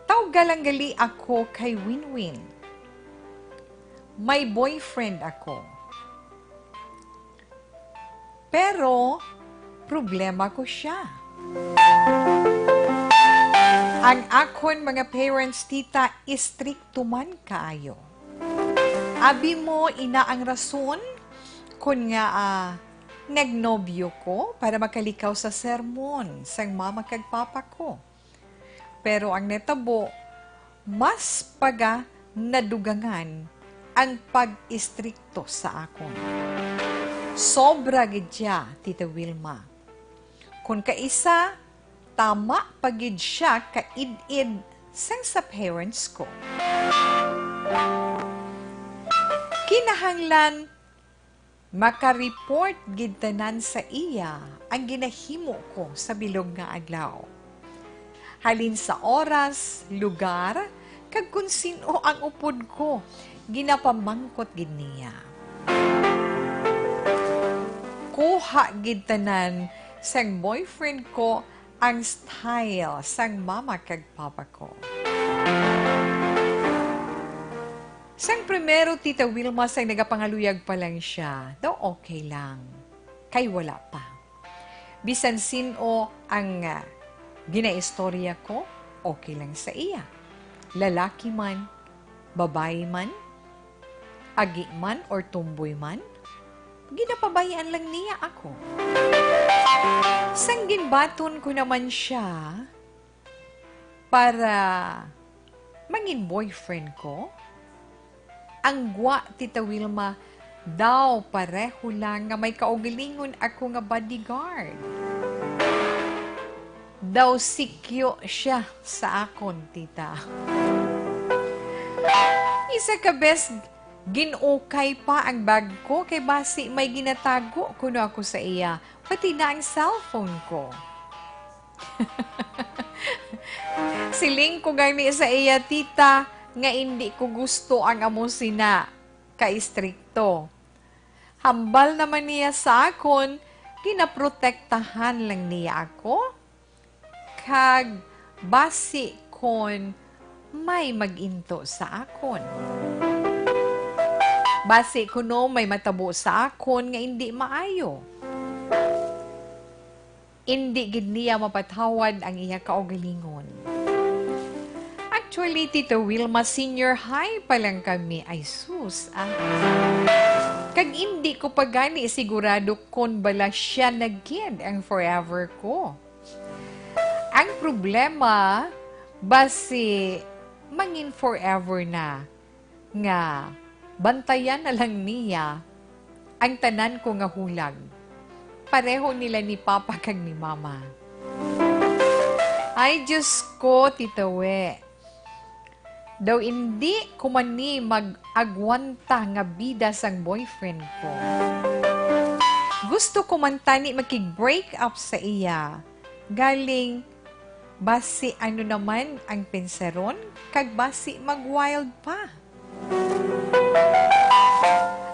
Tawga lang gali ako kay Winwin. May boyfriend ako. Pero problema ko siya. Ang akon mga parents, tita, istrikto man kaayo. Abi mo, ina ang rason kon ngaa, ah, nagnobyo ko para makalikaw sa sermon sang mama kag papa ko. Pero ang natabo, mas paga nadugangan ang pag-istrikto sa akon. Sobra gid sia, Tita Wilma. Kon kaisa, tama pa gid sia kaid-id sang sa parents ko. Kinahanglan maka-report gid tanan sa iya ang ginahimo ko sa bilog nga adlaw. Halin sa oras, lugar, kag kon sin-o ang upod ko, ginapamangkot gid niya. Kuha gid tanan sang boyfriend ko ang style sang mama kag papa ko. Sang primero, Tita Wilma, sang nagapangaluyag pa lang sia, daw okay lang. Kay wala pa. Bisan sin-o ang, ah, ginaistorya ko, okay lang sa iya. Lalaki man, babayi man, agi man or tomboy man, ginapabay-an lang niya ako. Sang ginbaton ko naman sia para mangin boyfriend ko, ang gwa, Tita Wilma, daw pareho lang nga may kaugalingon ako nga bodyguard. Daw sikyo sia sa akon, tita. Isa ka bes, gin-ukay pa ang bag ko kay basi may ginatago kuno ako sa iya, pati na ang cellphone ko. Siling ko gani sa iya, tita, nga indi ko gusto ang amo sina ka istrikto. Hambal naman niya sa akon, ginaprotektahan lang niya ako, kag basi kon may mag-into sa akon. Basi kuno may matabo sa akon nga indi maayo. Indi gid niya mapatawad ang iya kaugalingon. Actually, Tita Wilma, senior high pa lang kami. Ay, sus, ah. Kag indi ko pa gani sigurado kon bala sia na gid ang forever ko. Ang problema, basi mangin forever na nga bantayan na lang niya ang tanan ko nga hulag, pareho nila ni Papa kag ni Mama. Ay, Diyos ko, Tita We. Daw indi ko man ni mag-agwanta nga bida sang boyfriend ko. Gusto ko man tani makig-break up sa iya. Galing, basi ano naman ang pensaron, kag basi mag-wild pa.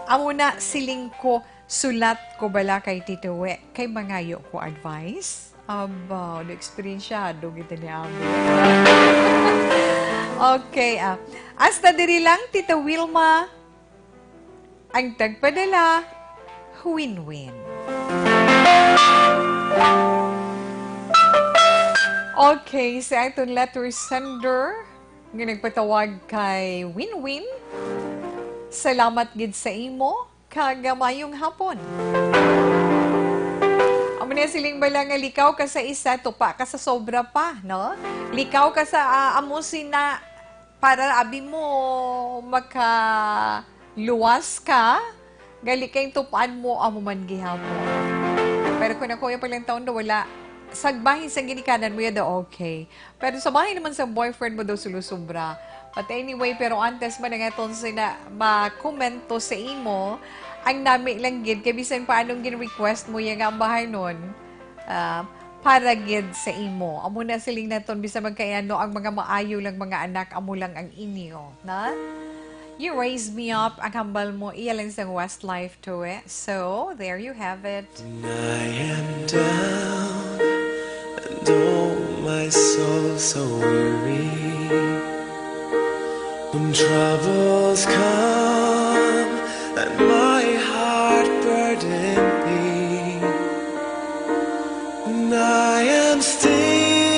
Amo na, siling ko, sulat ko bala kay Tito We, kay mangayo ko advice? Aba, na-eksperensyado kita ni Abi. Okay, ah. Hasta diri lang, Tita Wilma. Ang tagpadala, win-win. Okay, sa aton letter sender, nga nagpatawag kay Win-Win, salamat gid sa imo, kag mayong hapon. Amo na siling bala nga likaw ka sa isa, tupa ka sa sobra pa, no? Likaw ka sa, ah, amo sina, para abi mo makaluwas ka, gali kay tupaan mo amo man gihapon. Pero kung ako yung paglantaon na wala, sa bahin sa ginikanan mo, yada okay. Pero sa bahin naman sa boyfriend mo daw sulusubra. But anyway, pero antes man nga ton sina makomento sa imo, ang nami lang gid kay bisan pa anong gin-request mo, ya nga ang bahay nun, ah, para gid sa imo. Amo na siling naton, bisan magkaiano ang mga maayo lang mga anak, amo lang ang inyo, na? You raise me up, ang hambal mo, iya lang sang Westlife to eh. So, there you have it. When I am down and oh my soul so weary, when troubles come and my heart burden be, and I am still.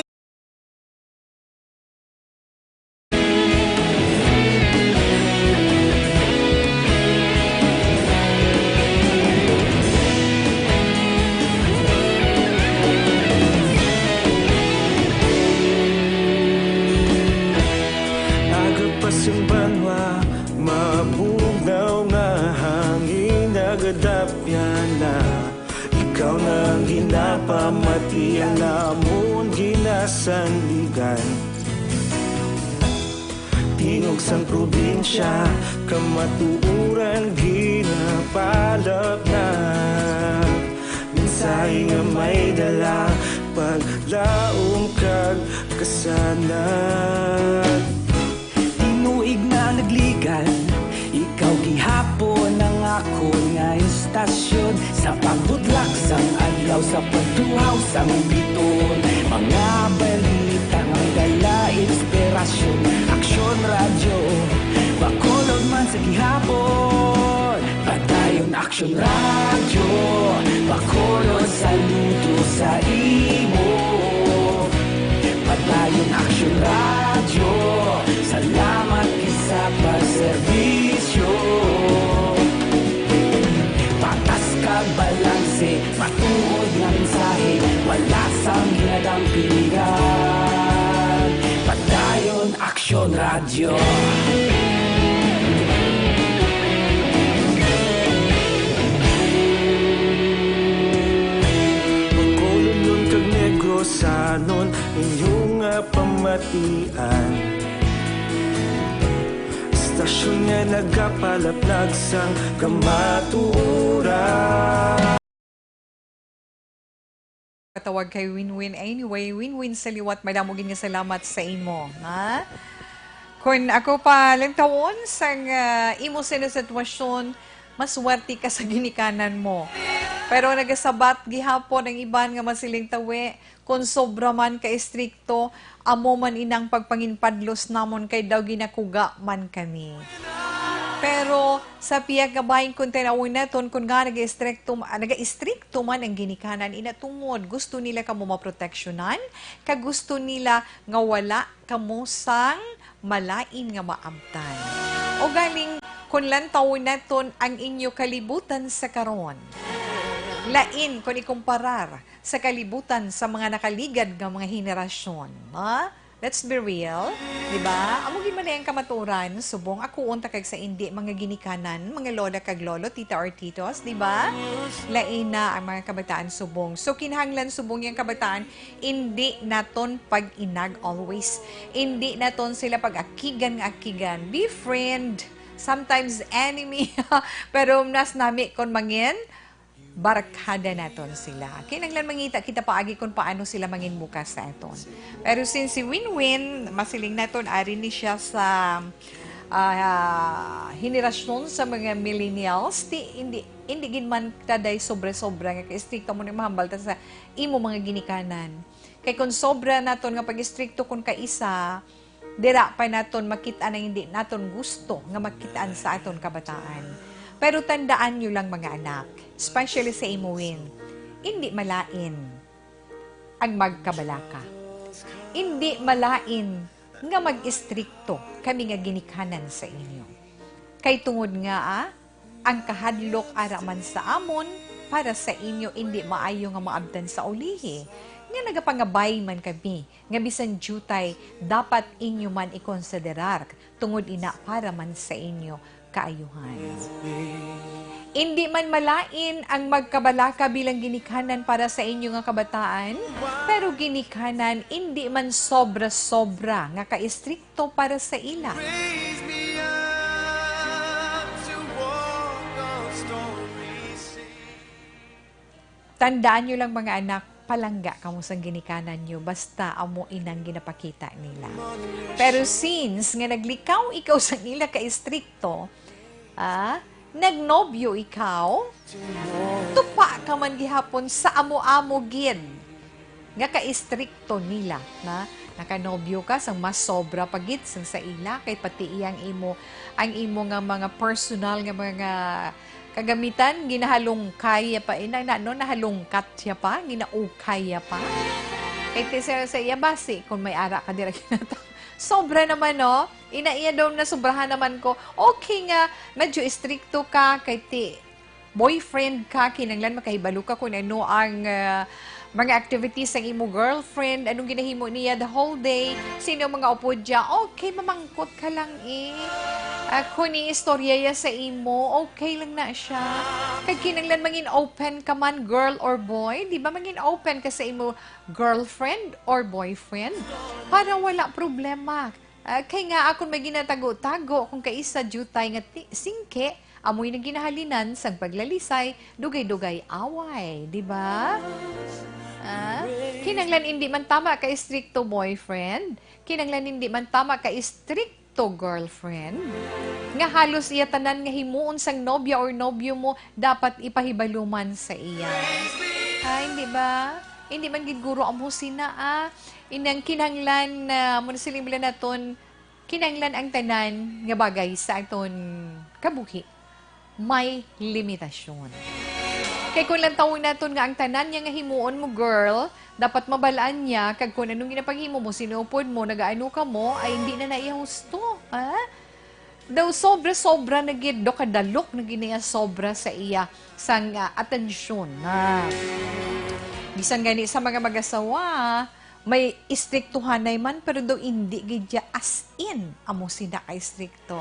Aga pa sing banwa, mabugnaw nga hangin, nagadapyan na. Ikaw na ang ginapamatian namon ginasandigan. Tingog sang probinsya, kamatuoran ginapalapnag. Mensahe nga may dala, paglaom kag kasanag. Tinuig na nagligan, ikaw gihapon ang akon nga istasyon. Sa pagbudlak sang adlaw, sa pagtuhaw sang biton, mga balita nga may dala inspirasyon. Aksyon Radyo, Bacolod man sa gihapon. Padayon Aksyon Radyo, Bacolod, saludo sa imo. Padayon Aksyon Radyo, salamat gid sa pagserbisyo. Patas kag balanse, matuod nga mensahe, wala sang ginadampingan. Padayon Aksyon Radyo. Bacolodnon kag Negrosanon, inyo nga pamatian. Istasyon nga nagapalaplag sang kamatuoran. Patawag kay Win-Win. Anyway, Win-Win sa liwat, madamo gid nga salamat sa imo, ha? Kun ako pa lang tawon sang, ah, imo sina sitwasyon, maswerte ka sa ginikanan mo. Pero nagasabat gihapon ang iban nga masiling tawi, kung sobra man ka istrikto, amo man inang pagpanginpadlos namon kay daw ginakuga man kami. Pero sa pihak nga bahin, kung tan-awon naton, kung nga nagaistrikto, ah, nagaistrikto man ang ginikanan, ina tungod gusto nila kamo maproteksyonan, kag gusto nila nga wala kamo sang malain nga maabtan. O galing, Kon lantawon naton ang inyo kalibutan sa karon, lain kon ikumparar sa kalibutan sa mga nakaligad nga mga henerasyon, ha? Let's be real, di ba? Amo gid man ang kamaturan, subong ako unta kag sa indi mga ginikanan, mga lola kag lolo, tita or titos, di ba? Lain na ang mga kabataan subong. So, kinahanglan subong yang kabataan, indi naton pag-inag always. Indi naton sila pag-akigan nga akigan. Be friend, sometimes enemy. Pero mas nami kon mangin barkada naton sila. Kinahanglan mangita kita paagi kung paano sila mangin bukas sa aton. Pero since si Winwin, masiling naton, ari ni siya sa, ah, henerasyon sa mga millennials, ti, hindi, hindi gid man ta day sobra-sobra nga ka-estrikto mo ni mahambal ta sa imo mga ginikanan. Kay kung sobra naton nga pag-estrikto kung kaisa, dira pa naton makit-an ang hindi naton gusto nga makit-an sa aton kabataan. Pero tandaan nyo lang, mga anak, especially sa imo, Win, hindi malain ang magkabalaka. Hindi malain nga mag-estrikto kami nga ginikanan sa inyo. Kay tungod nga, ah, ang kahadlok ara man sa amon para sa inyo indi maayo nga maabtan sa ulihi, nga nagapangabay man kami nga bisan diutay dapat inyo man ikonsiderar, tungod ina para man sa inyo kaayuhan. Indi man malain ang magkabalaka bilang ginikanan para sa inyo nga kabataan, pero ginikanan indi man sobra-sobra nga ka-estrikto para sa ila. Raise me up to walk on stormy seas. Tandaan nyo lang, mga anak, palangga kamo sang ginikanan nyo, basta amo inang ginapakita nila. Pero since nga naglikaw ikaw sang ila ka estrikto, ah, nagnobyo ikaw, tupa ka man gihapon sa amo-amo gid nga ka-estrikto nila, na nakanobyo ka sang mas sobra pa gid sang sa ila, kay pati iyang imo, ang imo nga mga personal nga mga kagamitan, ginahalungkay ya pa, ina, na, no, nahalungkat ya pa, ginaukay ya pa. Kay ti sa, sa iya basi, kung may ara ka dira kinata. Sobra naman, no? Ina iya daw na sobrahan naman ko. Okay nga, medyo estrikto ka, kay ti boyfriend ka, kinanglan makahibalo ka kung ano ang, ah, mga activities sang imo girlfriend, anong ginahimo niya the whole day, sino mga upod niya, okay, mamangkot ka lang eh. Ah, kung istorya ya sa imo, okay lang na siya. Kag kinanglan mangin open ka man, girl or boy, di ba? Mangin open ka sa imo girlfriend or boyfriend para wala problema. Ah, kay nga akon may ginatago-tago kung kaisa diutay nga ti-, singke, amoy nagginahalinan sang paglalisay, dugay-dugay away, di ba? Ah, kinanglan indi man tama ka estrikto boyfriend, kinanglan indi man tama ka estrikto girlfriend, nga halos iya tanan nga himuon sang nobya or nobyo mo dapat ipahibalo man sa iya. Ay, di ba? Hindi man gid guro amo sina, ah. Inang kinahanglan, ah, mo na siling bila naton, kinahanglan ang tanan nga bagay sa aton kabuhi may limitasyon. Kay kung lantawon naton nga ang tanan niya nga himuon mo, girl, dapat mabalaan niya, kag kung anong ginapanghimo mo, sinuupod mo, nagaano ka mo, ay hindi na na iya husto, ha? Daw sobra-sobra na gid, do kadalok na gid niya sobra sa iya sang, ah, atensyon, ha? Bisan gani sa mga mag-asawa, may istriktuhanay man, pero daw indi gid ya as in amo sina ka istrikto.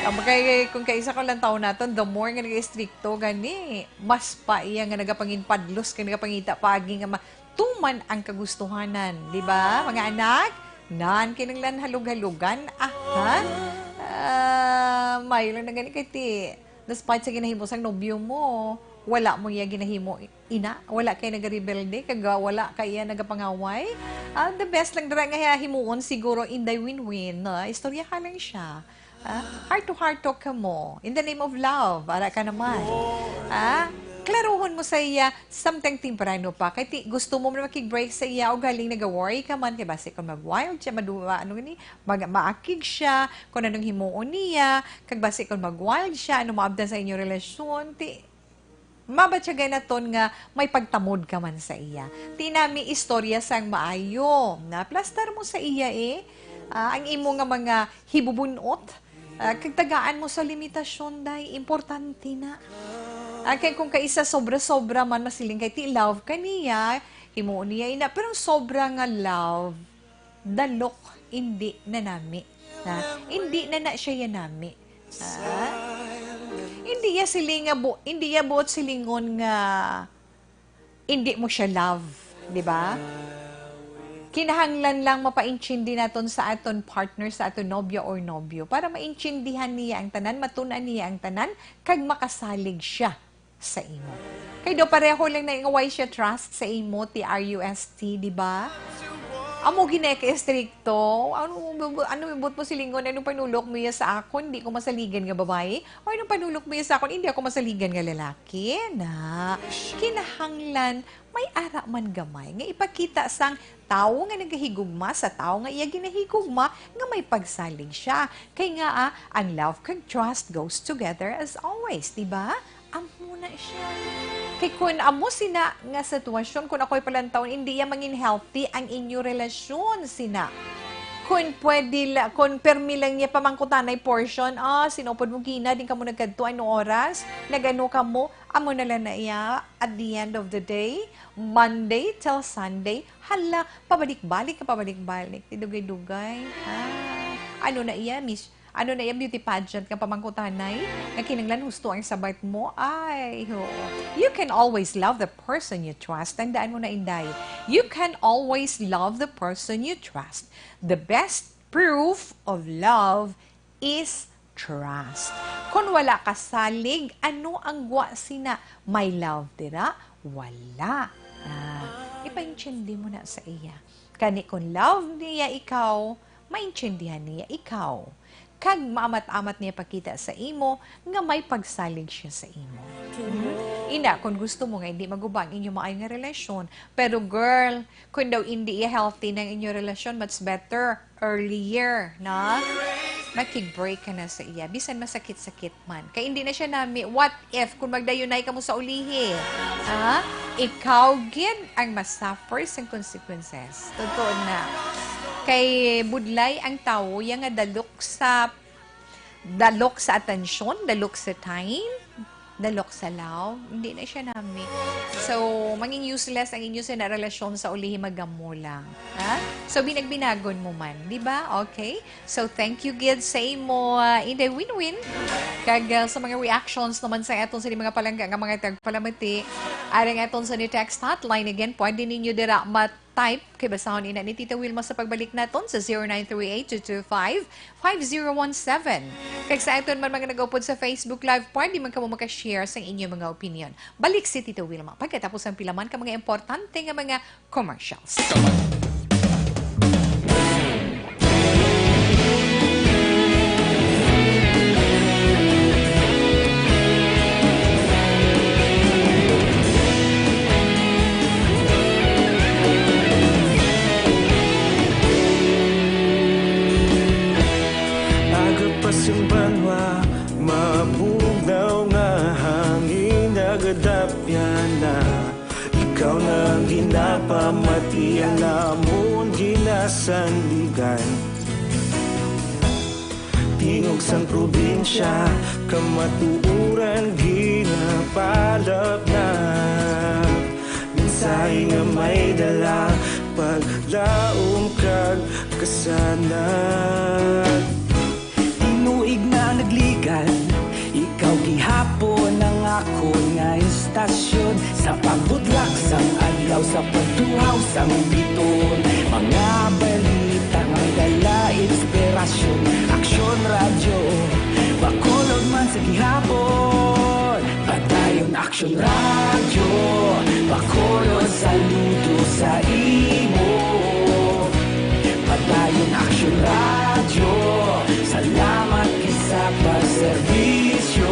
Ang kay, kung kaisa ko lang taon naton, the more nga nag-istrikto gani, mas pa iya nga nagapanginpadlos, nga nagapangita paagi nga ma-, tuman ang kagustuhanan, di ba, mga anak? Nan, kinanglan halog-halugan, ah, ha? Ah, mayo lang na gani kay ti, despite sa ginahimo sang nobyo mo, wala mo iya ginahimo, ina, wala kay nagarebelde, kag wala kay iya nagapangaway. Ah, the best lang dira nga himuon siguro, Inday Winwin, no? Istorya ka lang siya. Ah, heart to heart talk ka mo. In the name of love, ara ka naman. Ah, klaruhon mo sa iya, samtang temprano pa. Kay ti, gusto mo man makig-break sa iya, o galing naga-worry ka man, kay basi kung mag-wild siya, maduwa, ano ni, mag-, maakig siya, kung anong himuon niya, kag basi kung mag-wild siya, ano maabdan sa inyong relasyon, ti, mabatyagan naton nga may pagtamod ka man sa iya. Ti nami istorya sang maayo. Naplastar mo sa iya, eh. Ah, ang imo nga mga hibubun-ot, Ah, kag tagaan mo sa limitasyon, day. Importante na. Ah, kay kung kaisa sobra-sobra man masiling kay ti love ka niya, himuon niya ina. Pero ang sobra nga love, dalok, hindi na nami. Ha? Hindi na na siya ya nami. Ha? Hindi ya siling nga bu-, hindi ya buot silingon nga hindi mo siya love, di ba? Kinahanglan lang mapaintindi naton sa aton partner, sa aton nobya or nobyo, para maintindihan niya ang tanan, matun-an niya ang tanan, kag makasalig siya sa imo. Kay daw pareho lang na nga way siya trust sa imo, T R U S T, di ba? Amo gina ka estrikto. Ano, ano ibot mo silingon? Ano panulok mo ya sa akon? Di ko masaligan nga babae? O anong panulok mo sa akon? Hindi ako masaligan nga lalaki, na. Kinahanglan may ara man gamay nga ipakita sang tawo nga nagahigugma sa tawo nga iya ginahigugma nga may pagsalig siya. Kay nga, ah, ang love kag trust goes together as always, di ba? Amo na siya. Kay kun amo sina nga sitwasyon, kun ako'y palantawon, hindi ya mangin healthy ang inyo relasyon, sina. Kun pwede la, kun permi lang niya pamangkutanay portion, ah, sinupod mo gina, din kamo nagkadto, ano oras? Nagano kamo? Amo na lang na iya, at the end of the day, Monday till Sunday, hala, pabalik-balik ka, pabalik-balik. Ti dugay-dugay. Ah, ano na iya, Miss? Ano na iya, beauty pageant nga pamangkutanay? Nga kinahanglan husto ang sabat mo? Ay, ho. You can always love the person you trust. Tandaan mo na, Inday. You can always love the person you trust. The best proof of love is trust. Kung wala ka salig, ano ang gwa sina? May love dira? Wala. Ah, ipaintindi mo na sa iya. Kani kung love niya ikaw, maintindihan niya ikaw. Kag maamat-amat niya pakita sa imo nga may pagsalig siya sa imo. Hmm? Ina, kung gusto mo nga hindi maguba ang inyo maayo nga relasyon, pero girl, kung daw hindi iya healthy ng inyo relasyon, much better earlier, no? Makig-break ka na sa iya, bisan masakit-sakit man. Kay hindi na siya nami, what if kung magdayunay kamo sa ulihi? Ha? Ikaw gid ang masuffer sang consequences. Totoo na. Kay budlay ang tawo, iya nga dalok sa, dalok sa atensyon, dalok sa time, dalok sa love, hindi na siya nami. So, mangin useless ang inyo sa na relasyon sa ulihi, magamo lang. Ha? So, binag-binagon mo man, di ba? Okay? So, thank you gid sa imo, ah, Inday Winwin. Kag, ah, sa mga reactions naman sa aton sa mga palangga nga mga tagpalamati, arang aton sa ni text hotline, again, pwede ninyo dira mat-, type kay basahon ina ni Tita Wilma sa pagbalik naton sa zero nine three eight two two five five zero one seven. Kag sa aton man mga nag-upod sa Facebook Live, pwede man kamo maka-share sa inyong mga opinion. Balik si Tita Wilma pagkatapos ang pila man ka mga importante nga mga commercials. Aga pa sing banwa, mabugnaw nga hangin, nagadapyan na. Ikaw na ang ginapamati, ang amon ginasandigan. Tingog sang probinsya, kamatuoran ginapalapnap. Mensahe nga may dala, paglaom kag kasanag. Tinuig na nagligan, ikaw gihapon ang akon nga istasyon. Sa pagbudlak sang adlaw, sa pagtuhaw sang biton, mga balita nga dala inspirasyon. Aksyon Radyo, Bacolod man sa gihapon. Padayon Aksyon Radyo, Bacolod, saludo sa imo. Padayon Aksyon Radyo, salamat gid sa pagserbisyo.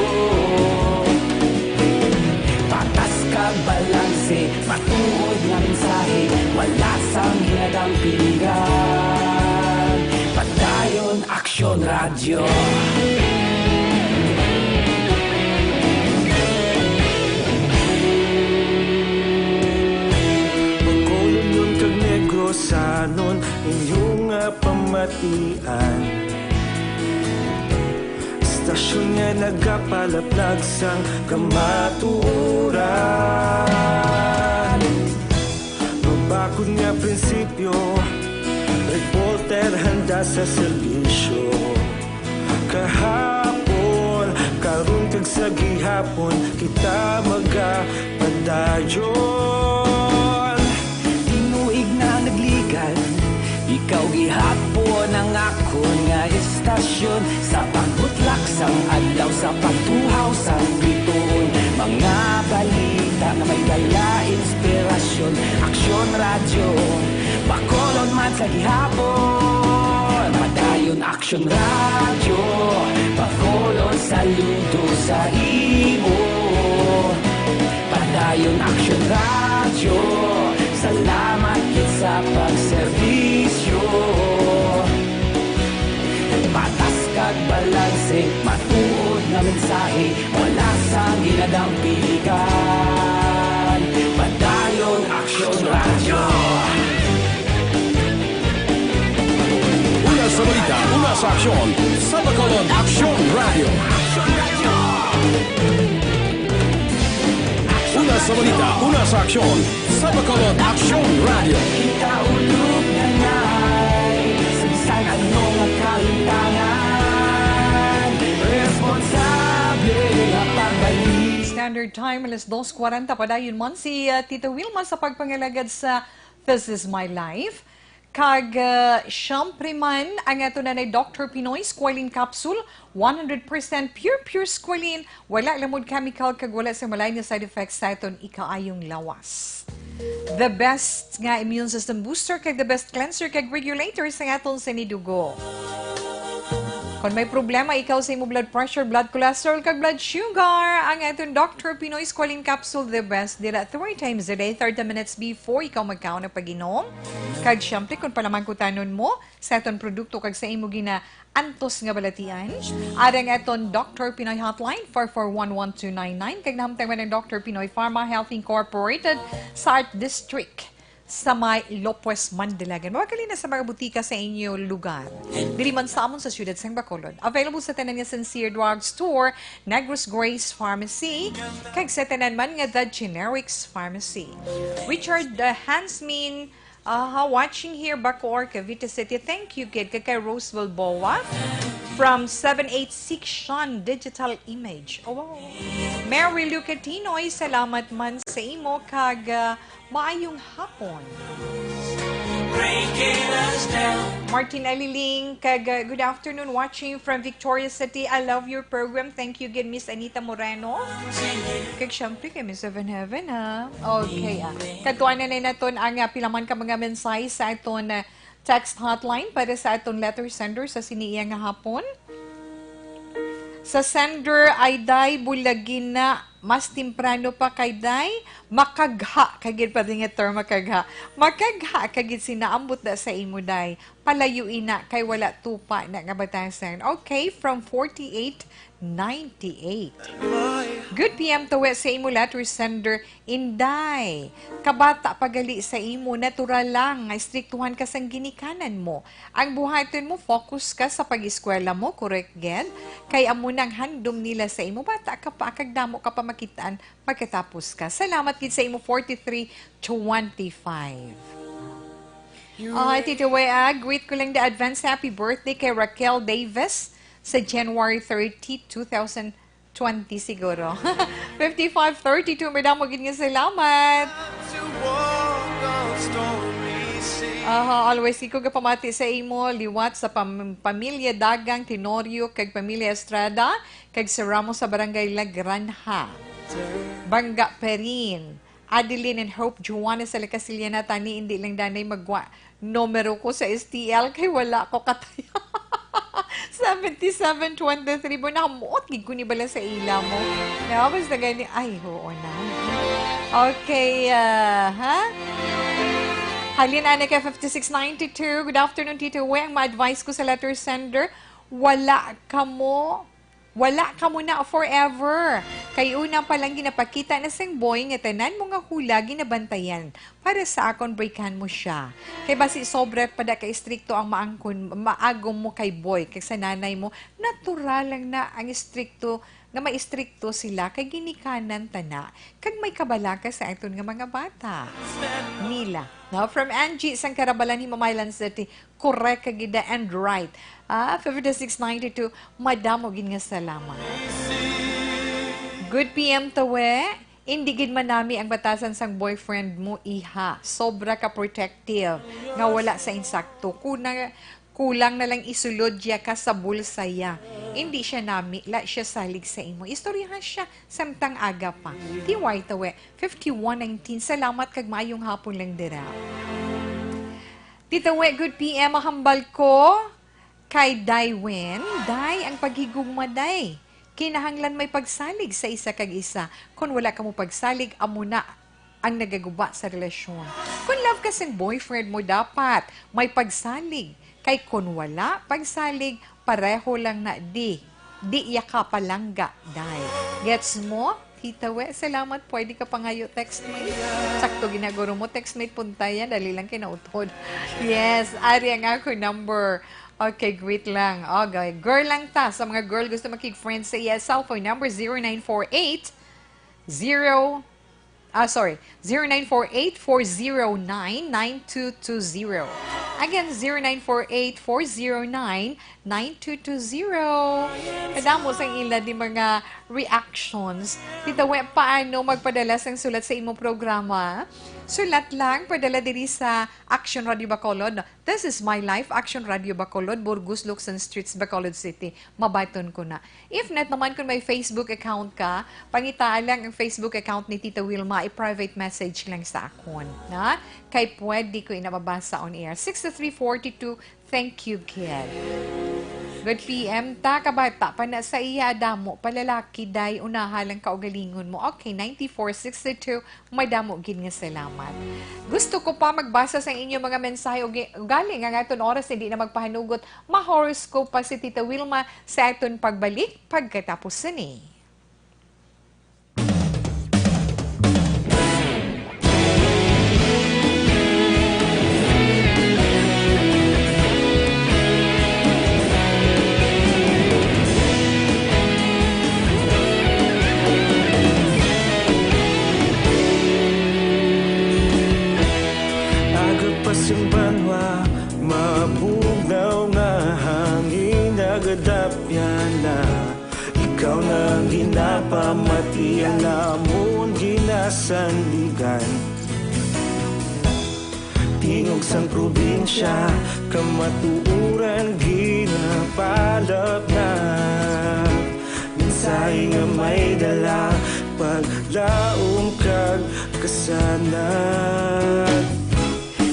Patas kag balanse, matuod nga mensahe, wala sang ginadampingan. Padayon Aksyon Radyo. Bacolod kag Negrosanon, inyo nga pamatian. Istasyon nga nagapalaplag sang kamatuoran. Mabakod nga prinsipyo, reporter handa sa serbisyo. Kahapon, karon kag sa gihapon, kita magapadayon. Tinuig na nagligad, ikaw gihapon ang akon nga istasyon. Sa pagbutlak sang adlaw, sa pagtuhaw sang bituon, mga balita nga may dala inspirasyon. Aksyon Radyo, Bacolod man sa gihapon. Padayon Aksyon Radyo, Bacolod, saludo sa imo. Padayon Aksyon Radyo, salamat gid sa pagserbisyo. Patas kag balanse, matuod nga mensahe, wala sang ginadampiligan. Padayon Aksyon Radyo. Una sa balita, una sa aksyon, sa Bacolod Aksyon Radyo. Una sa balita, una sa aksyon, sa Bacolod Aksyon Radyo. Kita ulog na ngay, sa bisan ano nga kalimtangan, responsable nga pagbalik. Standard Time, alas dos kwarenta. Padayon man si, uh, Tita Wilma sa pagpangalagad sa This Is My Life. Kag, uh, syempre man, ang ato na ni Doctor Pinoy Squalene Capsule, one hundred percent pure, pure squalene, wala lamod chemical, kag wala sa malain nga side effects sa aton ikaayong lawas. The best nga immune system booster, kag the best cleanser, kag regulator sa aton sinidugo. Kon may problema ikaw sa imo blood pressure, blood cholesterol, kag blood sugar, ang aton Doctor Pinoy Squalene Capsule, the best dila three times a day, thirty minutes before ikaw magkaon ang pag-inom. Kag syempre, kung palamangkutanon mo sa aton produkto kag sa imo ginaantos nga balatian, ari ang aton Doctor Pinoy Hotline, four four one one two nine nine, kag nahamtang man ang Doctor Pinoy Pharma Health Incorporated sa Art District sa may Lopez, Mandilagan. Mawag kali na sa mga butika sa inyo lugar. Dili man sa amon sa siyudad sang Bacolod. Available sa tanan nga Sincere Drug Store, Negros Grace Pharmacy, kag sa tanan man nga The Generics Pharmacy. Richard, uh, Hansmin, uh, watching here, Bacoor, Cavite City. Thank you, kid. Kag kay Rose Balboa from seven eight six Sean Digital Image. Oh, wow. Mary Lucatinoy, salamat man sa imo kag, uh, maayong hapon. Breaking us down. Martin Aliling, kag, uh, good afternoon, watching from Victoria City. I love your program. Thank you gid, Miss Anita Moreno. Kag syempre kay Miss Seven Heaven, ha? Okay, ah. Kadtuan na naton ang, ah, pila man ka mga mensahe sa aton, ah, text hotline para sa aton letter sender sa sini iya nga hapon. Sa sender, ay day, bulagi na, mas temprano pa kay day, makagha, kay gid pa din nga term, makagha. Makagha, kay gid sinaambot na sa imo, day. Palayo ina, kay wala tupa na nga batasan. Okay, from forty-eight ninety-eight. Good P M tawi sa imo letter sender, Inday. Kabata pa gali sa imo, natural lang nga istriktuhan ka sang ginikanan mo. Ang buhaton mo, focus ka sa pag-eskwela mo, correct gid? Kay amo nang handom nila sa imo, bata ka pa, kag damo ka pa makit-an pagkatapos ka. Salamat gid sa imo, forty-three twenty-five. Ay, Tito Wea, greet ko lang the advance happy birthday kay Raquel Davis sa January thirty, two thousand twenty siguro. Fifty-five thirty-two, madamo gid nga salamat. Aha, always ko gapamati sa imo, liwat sa pam-, pamilya Dagang Tenorio kag pamilya Estrada, kag sa Ramos sa Barangay La Granja. Bangga Perin. Adeline and Hope Juana sa La Castellana, tani, hindi lang danay magwa numero ko sa S T L kay wala ko katay. Seventy-seven twenty-three mo, namuot gid ko ni bala sa ila mo. No, basta gani, ay, oo na. Okay, ah, ha? Halin, ana ka, fifty-six ninety-two. Good afternoon, Tito Weng. Ma-advise ko sa letter sender, wala ka mo Wala ka mo na forever. Kay una pa lang ginapakita na sang boy nga tanan mo nga hula ginabantayan. Para sa akon, breakan mo siya. Kay basi sobra pa da ka istrikto ang maangkon, maagom mo kay boy, kay sa nanay mo, natural lang na ang istrikto, nga maistrikto sila, kay ginikanan ta na, kag may kabalaka sa aton nga mga bata. Nila. Now, from Angie, sang Karabalan, Himamaylan City, correct ka gid and right. Ah, fifty-six ninety-two, madamo gid nga salamat. Good P M, Tawe. Indi gid manami ang batasan sang boyfriend mo, iha. Sobra ka protective, nga wala sa insakto. Kuna, kulang na lang isulod ya ka sa bulsa ya. Indi siya nami, la siya salig sa imo. Istoryahan siya, samtang aga pa. T Y Tawe, fifty-one nineteen. Salamat kag maayong hapon lang dira. Tita We, good P M, mahambal ko kay Day Wen. Day, ang paghigugma, Day. Kinahanglan may pagsalig sa isa kag isa. Kon wala kamo pagsalig, amo na ang nagaguba sa relasyon. Kon love ka sang boyfriend mo, dapat may pagsalig. Kay kon wala pagsalig, pareho lang na di. Di ya ka palangga, Day. Gets mo? Tita We, salamat. Pwede ka pangayo textmate. Sakto ginaguro mo, textmate punta yan. Dali lang kay nautod. Yes, ari ang ako number. Okay, greet lang. Okay, girl lang ta. Sa mga girl gusto makig-friend sa iya, cellphone number zero nine four eight, zero, ah, sorry, zero nine four eight, four zero nine, nine two two zero. Again, zero nine four eight, four zero nine, nine two two zero. Kadamo sang ila di mga reactions. Tita We, paano magpadala sang sulat sa imong programa? Sulat lang, padala diri sa Action Radio Bacolod. This is My Life, Action Radio Bacolod, Burgos, Locsin Streets, Bacolod City. Mabaton ko na. If not naman, kung may Facebook account ka, pangitaa lang ang Facebook account ni Tita Wilma, i-private message lang sa akon, na? Kay pwede ko ina mabasa on air. Six three forty-two, thank you, kid. Good P M ta, kabata pa na sa iya, damo pa lalaki, Day, unaha lang kaugalingon mo. Okay, ninety-four sixty-two, madamo gid nga salamat. Gusto ko pa magbasa sa inyo mga mensahe, ugi-, ugali nga nga aton oras hindi na magpahanugot, ma-horoscope pa si Tita Wilma sa aton pagbalik pagkatapos sini. Aga pa sing banwa, mabugnaw nga hangin, nagadapyan na. Ikaw na ang ginapamati, ang amon ginasandigan. Tingog sang probinsya, kamatuoran ginapalapnap. Mensahe nga may dala, paglaom kag kasanag.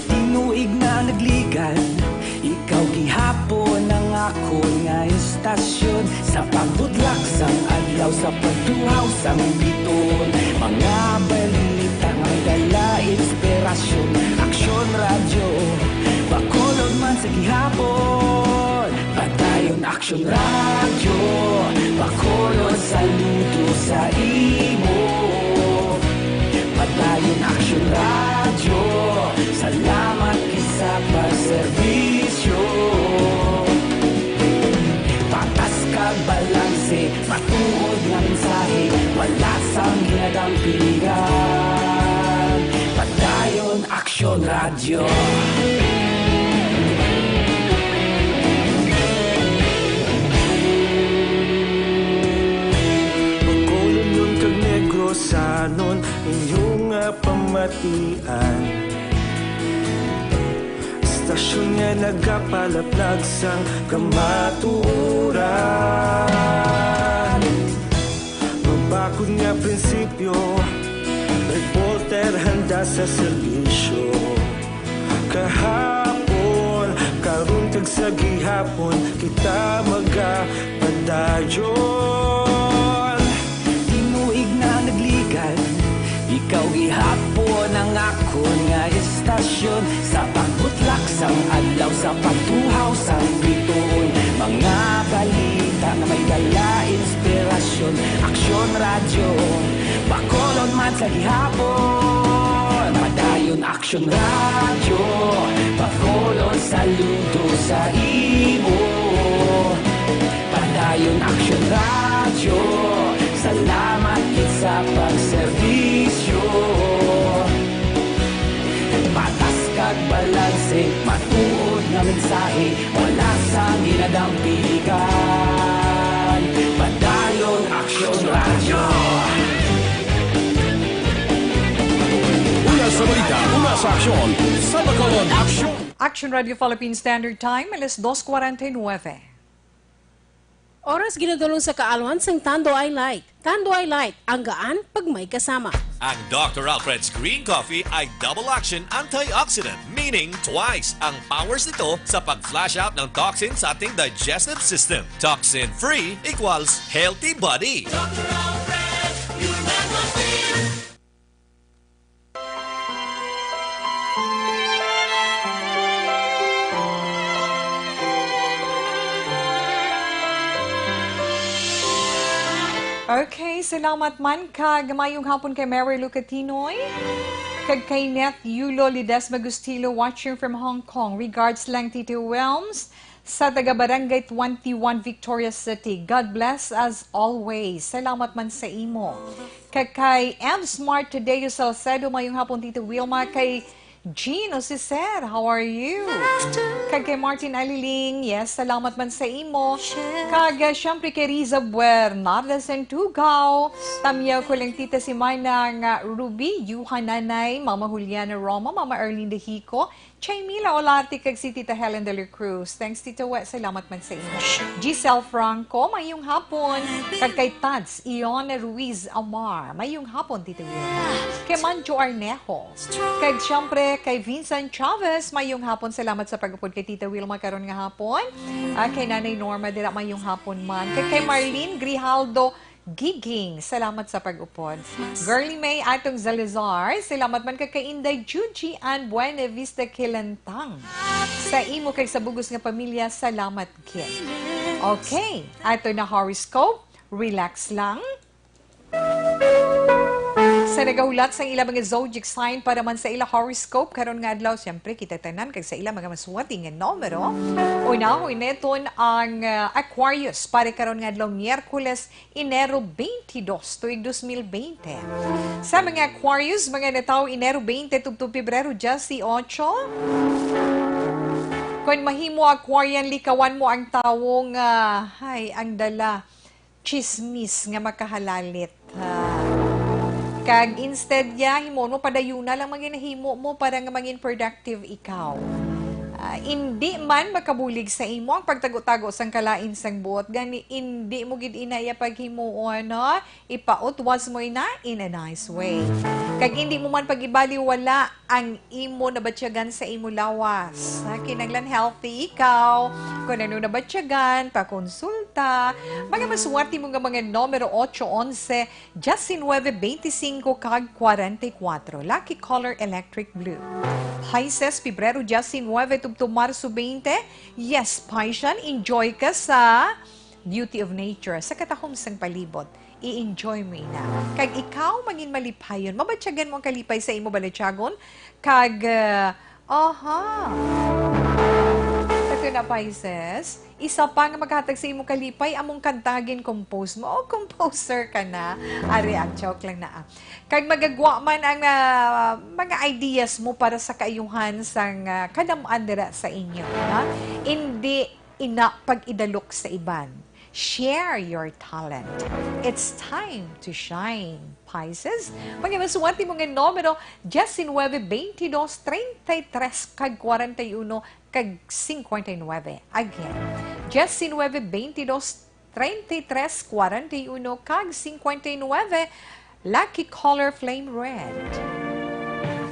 Tinuig na nagligad, ikaw gihapon ang akon nga istasyon. Sa pagbudlak sang adlaw, sa pagtuhaw sang bituon, mga balita nga dala inspirasyon. Aksyon Radyo Bacolod man sa gihapon. Padayon Aksyon Radyo Bacolod, saludo sa imo. Padayon Aksyon Radyo, salamat gid sa pagserbisyo. Patas kag balanse, matuod nga mensahe, wala sang ginadampigan. Padayon Aksyon Radyo. Bacolodnon kag Negrosanon, inyo nga pamatian. Istasyon nga nagapalaplag sang kamatuoran. Mabakod nga prinsipyo, reporter handa sa serbisyo. Kahapon, karon kag sa gihapon, kita magapadayon. Tinuig na nagligad, ikaw gihapon ang akon nga istasyon. Sa pagbutlak sang adlaw, sa pagtuhaw sang bituon, mga balita Nga may dala inspirasyon, Aksyon Radyo, Bacolod man sa gihapon. Padayon Aksyon Radyo, Bacolod saludo sa imo. Padayon Aksyon Radyo, salamat gid sa pagserbisyo. Patas kag balanse, matuod nga mensahe, wala sang ginadampigan. Padayon Aksyon Radyo. Una sa balita, una sa aksyon, sa Bacolod Aksyon. Action Radio Philippine Standard Time, alas dos cuarenta y nueve. Oras ginadulong sa kaalwan sang Tanduay Light. Tanduay Light, ang gaan pag may kasama. Ang Doctor Alfred's Green Coffee ay double action antioxidant, meaning twice ang powers nito sa pag-flush out ng toxin sa ating digestive system. Toxin-free equals healthy body. Okay, salamat man kag mayong hapon kay Mary Lucatinoy kag kay Neth Yulo Ledesma Gustilo, watching from Hong Kong. Regards lang, Tito Wilms, sa taga Barangay twenty-one, Victoria City. God bless as always. Salamat man sa imo. Kag kay M Smart Tadeo Salcedo, mayong hapon, Tito Wilma. Kay Gino Cicer, how are you? Kag kay Martin Aliling, yes, salamat man sa imo. Kag, ah, syempre kay Riza Bernarda Sentugao, tamyaw ko lang, Tita Simana nga Ruby, Yuha Nanay, Mama Juliana Roma, Mama Arlene De Hico, Chaimila Olarte, kag si Tita Helen De La Cruz. Thanks, Tita We, salamat man sa imo. Giselle Franco, mayong hapon. Kag kay Tads Ione Ruiz Amar, mayong hapon, Tita Wilma. Kay Manjo Arnejo. Kag siyempre, kay Vincent Chavez, mayong hapon. Salamat sa pag-upod kay Tita Wilma karon nga hapon. Ah, kay Nanay Norma dira, mayong hapon man. Kag kay Marlene Grijaldo Giging, salamat sa pag-upod. Girlie May Atong Zalazar, salamat man. Kag kay Inday Juji Ann Buenavista Kilantang, sa imo kag sa bugos nga pamilya, salamat gid. Okay, ato na horoscope. Relax lang. Sa nagahulat sang ila mga zodiac sign para man sa ila horoscope karon nga adlaw, siyempre kita tanan kag sa ila mga maswati nga numero. Unahon naton ang, ah, Aquarius para karon nga adlaw, Miyerkules, Enero twenty-dos, tuig dos mil bente. Sa mga Aquarius, mga natawo Enero twenty tubtob Pebrero diyes y ocho, kon mahimo Aquarian, likawan mo ang tawo nga, ay, ang dala chismis nga makahalalit, ha. Kag instead niya, himuon mo, padayuna lang mga nahimo mo para nga mangin productive ikaw. Ah, indi man makabulig sa imo ang pagtago-tago sang kalain sang buot, gani indi mo gid ina iya paghimuon, no? Ipautwas mo ina in a nice way. Kag indi mo man pag-ibaliwala ang imo nabatyagan sa imo lawas. Ha, kinahanglan healthy ikaw. Kung ano nabatyagan, pakonsulta. Mga maswerte mo nga mga numero, otso, onse, diyesinuebe, bente singko, kag kwarenta y kuwatro. Lucky color, electric blue. Pisces, Pebrero diyesinuebe tubtob Marso bente. Yes, Piscean, enjoy ka sa beauty of nature, sa katahom sang palibot. I-enjoy mo ina. Kag ikaw mangin malipayon. Mabatyagan mo ang kalipay sa imo balatyagon. Kag, ah, aha. Kato na, Pisces. Isa pa nga maghatag sa imo kalipay, among kanta nga gin-compose mo. O, composer ka na. Ari, ang joke lang na, ah. Kag magagwa man ang, ah, mga ideas mo para sa kaayuhan sang, ah, kadam-an dira sa inyo, ha? Indi ina pag-idalok sa iban. Share your talent. It's time to shine, Pisces. Mga maswerte mo nga numero, diyesinuebe, bente dos, treinta y tres, kag kwarenta y uno, kag singkwenta y nuebe. Again, diyesinuebe, bente dos, treinta y tres, kwarenta y uno, kag singkwenta y nuebe. Lucky color, flame red.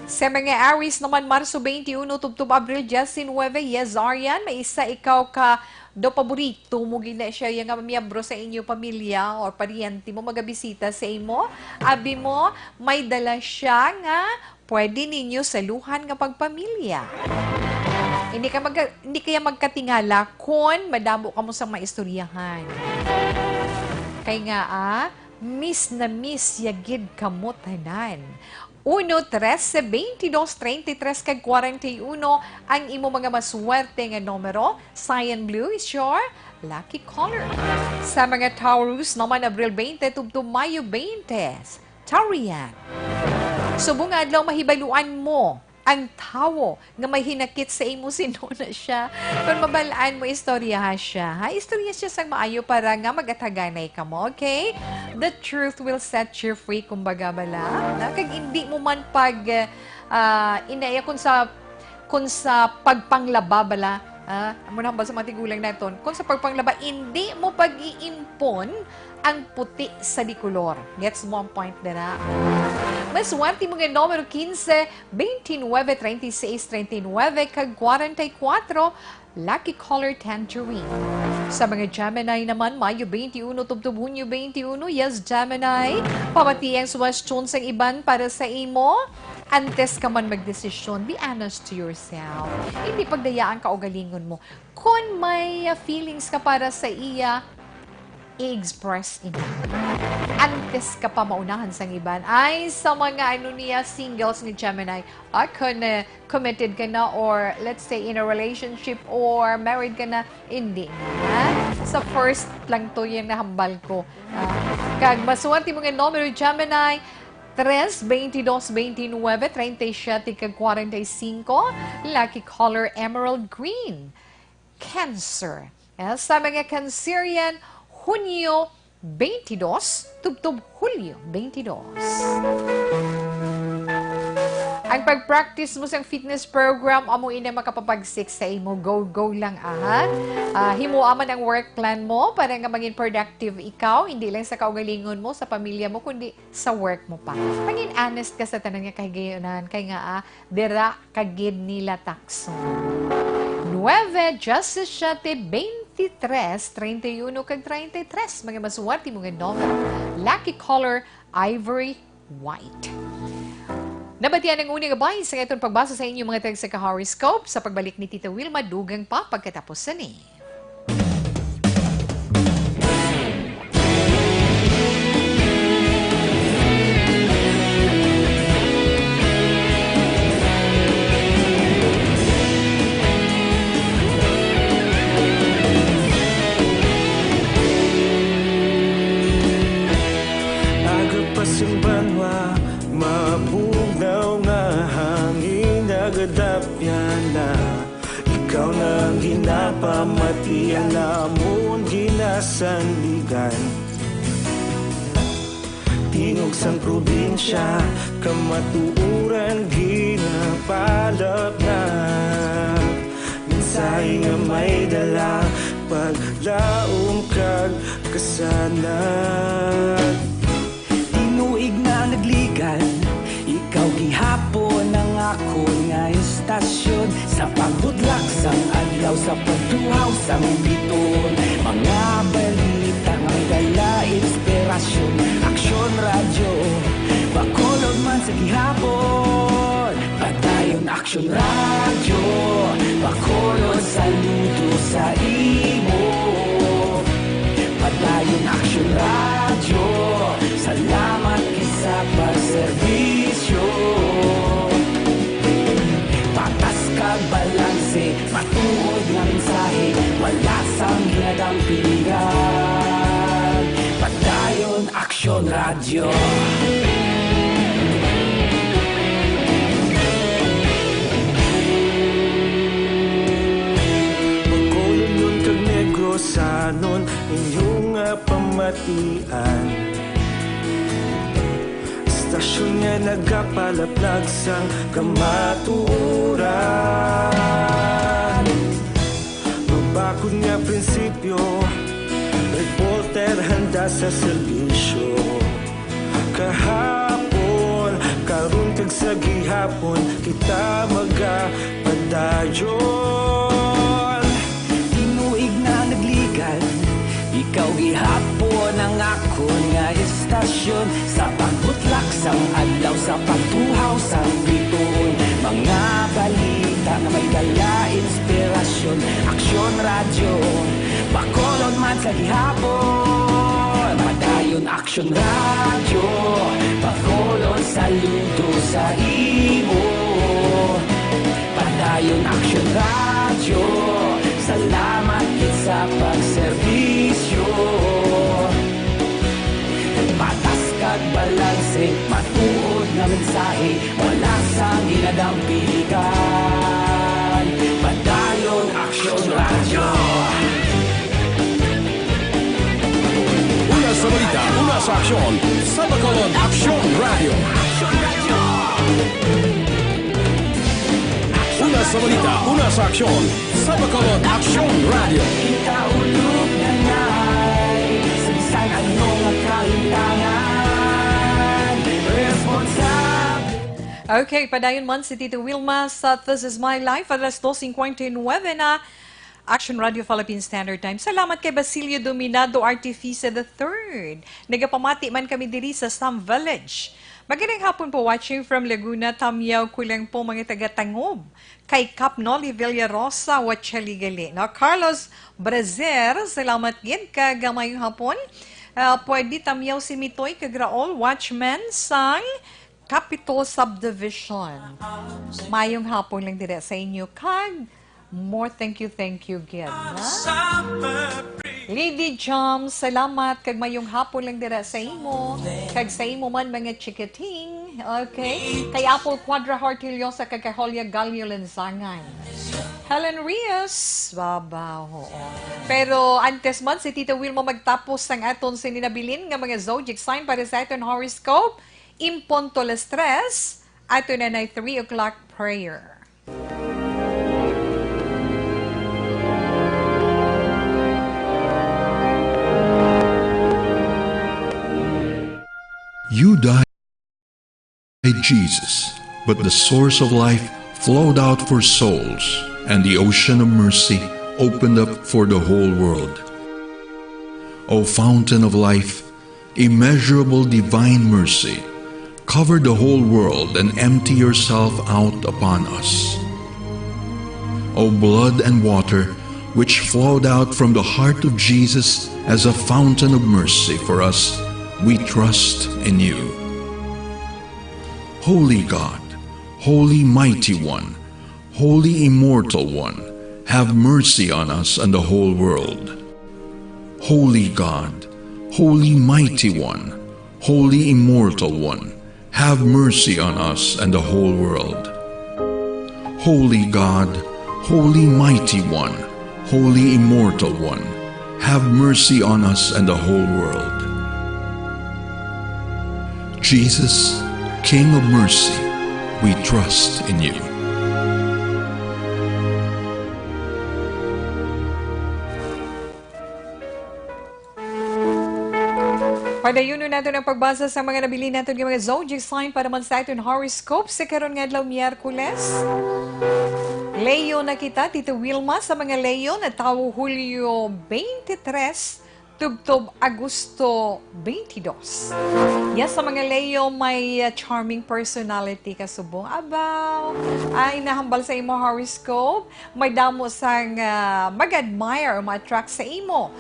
Sa mga Aries naman, Marso twenty-one tubtob Abril diyesinuebe, yes, Arian, may isa ikaw ka daw paborito mo gid na siya, yung nga miyembro sa inyo pamilya or paryente mo magabisita sa imo. Abi mo, may dala siya nga pwede ninyo saluhan nga pagpamilya. Hindi ka magka-, hindi kaya magkatingala kon madamo kamo sa maistoryahan. Kay nga, ah, miss na miss ya gid kamo tanan. Uno, trese, veintidós, treinta y tres, kag kwarenta y uno ang imo mga maswerte nga numero. Cyan Blue is your lucky color. Sa mga Taurus naman, Abril twenty tubtob Mayo twenty, Taurian. Subong nga adlaw, mahibaluan mo ang tawo nga may hinakit sa imo, sino na siya. Kung mabal-an mo, istoryaha siya, ha? Istorya siya sang maayo para nga mag-ataganay kamo, okay? The truth will set you free, kumbaga bala. Na, kag hindi mo man pag, ah, inaya kung sa, kung sa pagpanglaba bala, ah, amo na hambal sa mga tigulang naton, kung sa pagpanglaba, hindi mo pag-iimpon ang puti sa di kolor. Gets mo ang point dira? Maswerte mo nga numero quince, veintinueve, treinta y seis, treinta y nueve, kag kwarenta y kuwatro, lucky color tangerine. Sa mga Gemini naman, Mayo twenty-one tubtob Hunyo twenty-one, yes, Gemini. Pamati ang suwestyon sang iban para sa imo. Antes ka man magdesisyon, be honest to yourself. Hindi pagdaya ang kaugalingon mo. Kon may, ah, feelings ka para sa iya, i-express ina. Antes ka pa maunahan sang iban. Ay, sa mga ano niya, singles ni Gemini, ah, kon, eh, committed ka na or let's say in a relationship or married ka na, hindi na. Sa first lang to yung nahambal ko. Ah, kag maswerte mo nga numero, Gemini, tres, veintidós, veintinueve, treinta y siete, kag kwarenta y cinco. Lucky color, emerald green. Cancer. Eh, sa mga Cancerian, Hunyo twenty-two, tubtob Hulyo twenty-two. Ang pag-practice mo sa fitness program, amo ina makapapagsik sa imo. Go, go lang, aha. Ah, himoa man ang work plan mo para nga maging productive ikaw, hindi lang sa kaugalingon mo, sa pamilya mo, kundi sa work mo pa. Mangin honest ka sa tanan nga kahigayunan, kay nga, ah, dira ka gid nila takson. Nueve, diecisiete, veintitrés, treinta y uno, kag treinta y tres, mga maswerte mo nga numero. Lucky color, ivory white. Nabatian ang una nga bahin sa aton pagbasa sa inyong mga text sa ka-horoscope. Sa pagbalik ni Tita Wilma, dugang pa pagkatapos sini. Aga pa sing banwa, mabugnaw nga hangin, nagadapyan na. Ikaw na ang ginapamatian namon ginasandigan. Tingog sang probinsya, kamatuoran ginapalapnap. Mensahe nga may dala, paglaom kag kasanag. Tinuig na nagligan, ikaw gihapon ang akon nga istasyon. Sa pagbudlak sang adlaw, sa pagtuhaw sang biton, mga balita nga may dala inspirasyon. Aksyon Radyo, Bacolod man sa gihapon. Padayon Aksyon Radyo, Bacolod, saludo sa imo. Padayon Aksyon Radyo, salamat gid sa pagserbisyo. Patas kag balanse, matuod nga mensahe, wala sang ginadampigan. Padayon Aksyon Radyo. Bacolodnon kag Negrosanon, inyo nga pamatian. Istasyon nga nagapalaplag sang kamatuoran. Mabakod nga prinsipyo, reporter handa sa serbisyo. Kahapon, karon kag sa gihapon, kita magapadayon. Tinuig na nagligan, ikaw gihapon ang akon nga istasyon. Sa pagbutlak sang adlaw, sa pagtuhaw sang bituon, Mga balita nga may dala inspirasyon. Aksyon Radyo, Bacolod man sa gihapon. Padayon Aksyon Radyo, Bacolod saludo sa imo. Padayon Aksyon Radyo, salamat gid sa pagserbisyo. Patas kag balanse, matuod nga mensahe, wala sang ginadampiligan. Padayon Aksyon Radyo. Una sa balita, una sa aksyon, sa Bacolod Aksyon Radyo. Una sa balita, una sa aksyon, sa Bacolod Aksyon Radyo. Ikaulog na ngay, sa bisan ano nga kalintangan, responsable. Okay, padayon man si Tito Wilma sa This Is My Life, alas dos cincuenta y nueve na. Action Radio Philippine Standard Time. Salamat kay Basilio Dominado Artifice the third. Nagapamati man kami diri sa Sam Village. Magandang hapon po, watching from Laguna, Tamyaw, Kulang po, mga taga-Tangob. Kay Cap Noli Villarosa, Wacheli gali, no? Carlos Brazer, salamat gid, kag mayong hapon. Ah, pwede Tamyaw si Mitoy kag Raul, watchman sang Capitol Subdivision. Mayong hapon lang dira sa inyo, kag more thank you, thank you gid, ha? Lady Jam, salamat, kag mayong hapon lang dira sa imo, kag sa imo man, mga chikiting, okay? Kay Apple Quadra Hortillosa, kag kay Holia Gallo Lansangan. Helen Rios, babaw, oo. Pero antes man, si Tita Wilma magtapos sang aton sininabilin nga mga zodiac sign para sa aton horoscope, in punto las tres, ato na na three o'clock prayer. You died, Jesus, but the source of life flowed out for souls, and the ocean of mercy opened up for the whole world. O fountain of life, immeasurable divine mercy, cover the whole world and empty yourself out upon us. O blood and water, which flowed out from the heart of Jesus as a fountain of mercy for us, we trust in you. Holy God, Holy Mighty One, Holy Immortal One, have mercy on us and the whole world. Holy God, Holy Mighty One, Holy Immortal One, have mercy on us and the whole world. Holy God, Holy Mighty One, Holy Immortal One, have mercy on us and the whole world. Jesus, King of mercy, we trust in you. Padayunon naton ang pagbasa sa mga nabilin naton nga mga zodiac sign para man sa aton horoscope sa karon nga adlaw, Miyerkules. Leo na kita, Tito Wilma, sa mga Leo, natawo Hulyo twenty-three, tubtob Agosto twenty-two. Yes, sa mga Leo, may, uh, charming personality ka subong. Abaw, ay nahambal sa imo horoscope, may damo sang, uh, mag-admire o ma-attract sa imo.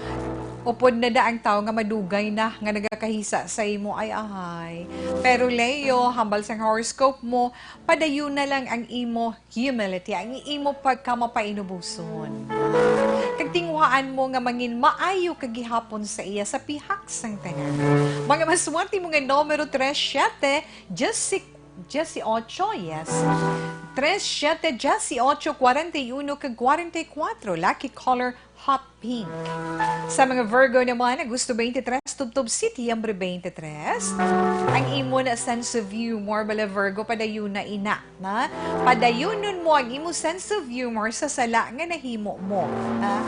Upod na da ang tawo nga madugay na nga nagakahisa sa imo, ay ahay. Pero Leo, hambal sang horoscope mo, padayon na lang ang imo humility, ang imo pagkamapainuboson. Kag tinguhaan mo nga mangin maayo ka gihapon sa iya sa pihak sang tanan. Mga maswerte mo nga numero, tres siyete, diez, dieciocho, yes. Tres siyete, dieciocho, kwarenta y uno, kag kwarenta y kuwatro. Lucky color, hot pink. Sa mga Virgo naman, Agosto twenty-three tubtob Setyembre twenty-three, ang imo na sense of humor, bala Virgo, padayon na ina, na? Padayonon mo ang imo sense of humor sa sala nga nahimo mo, ha?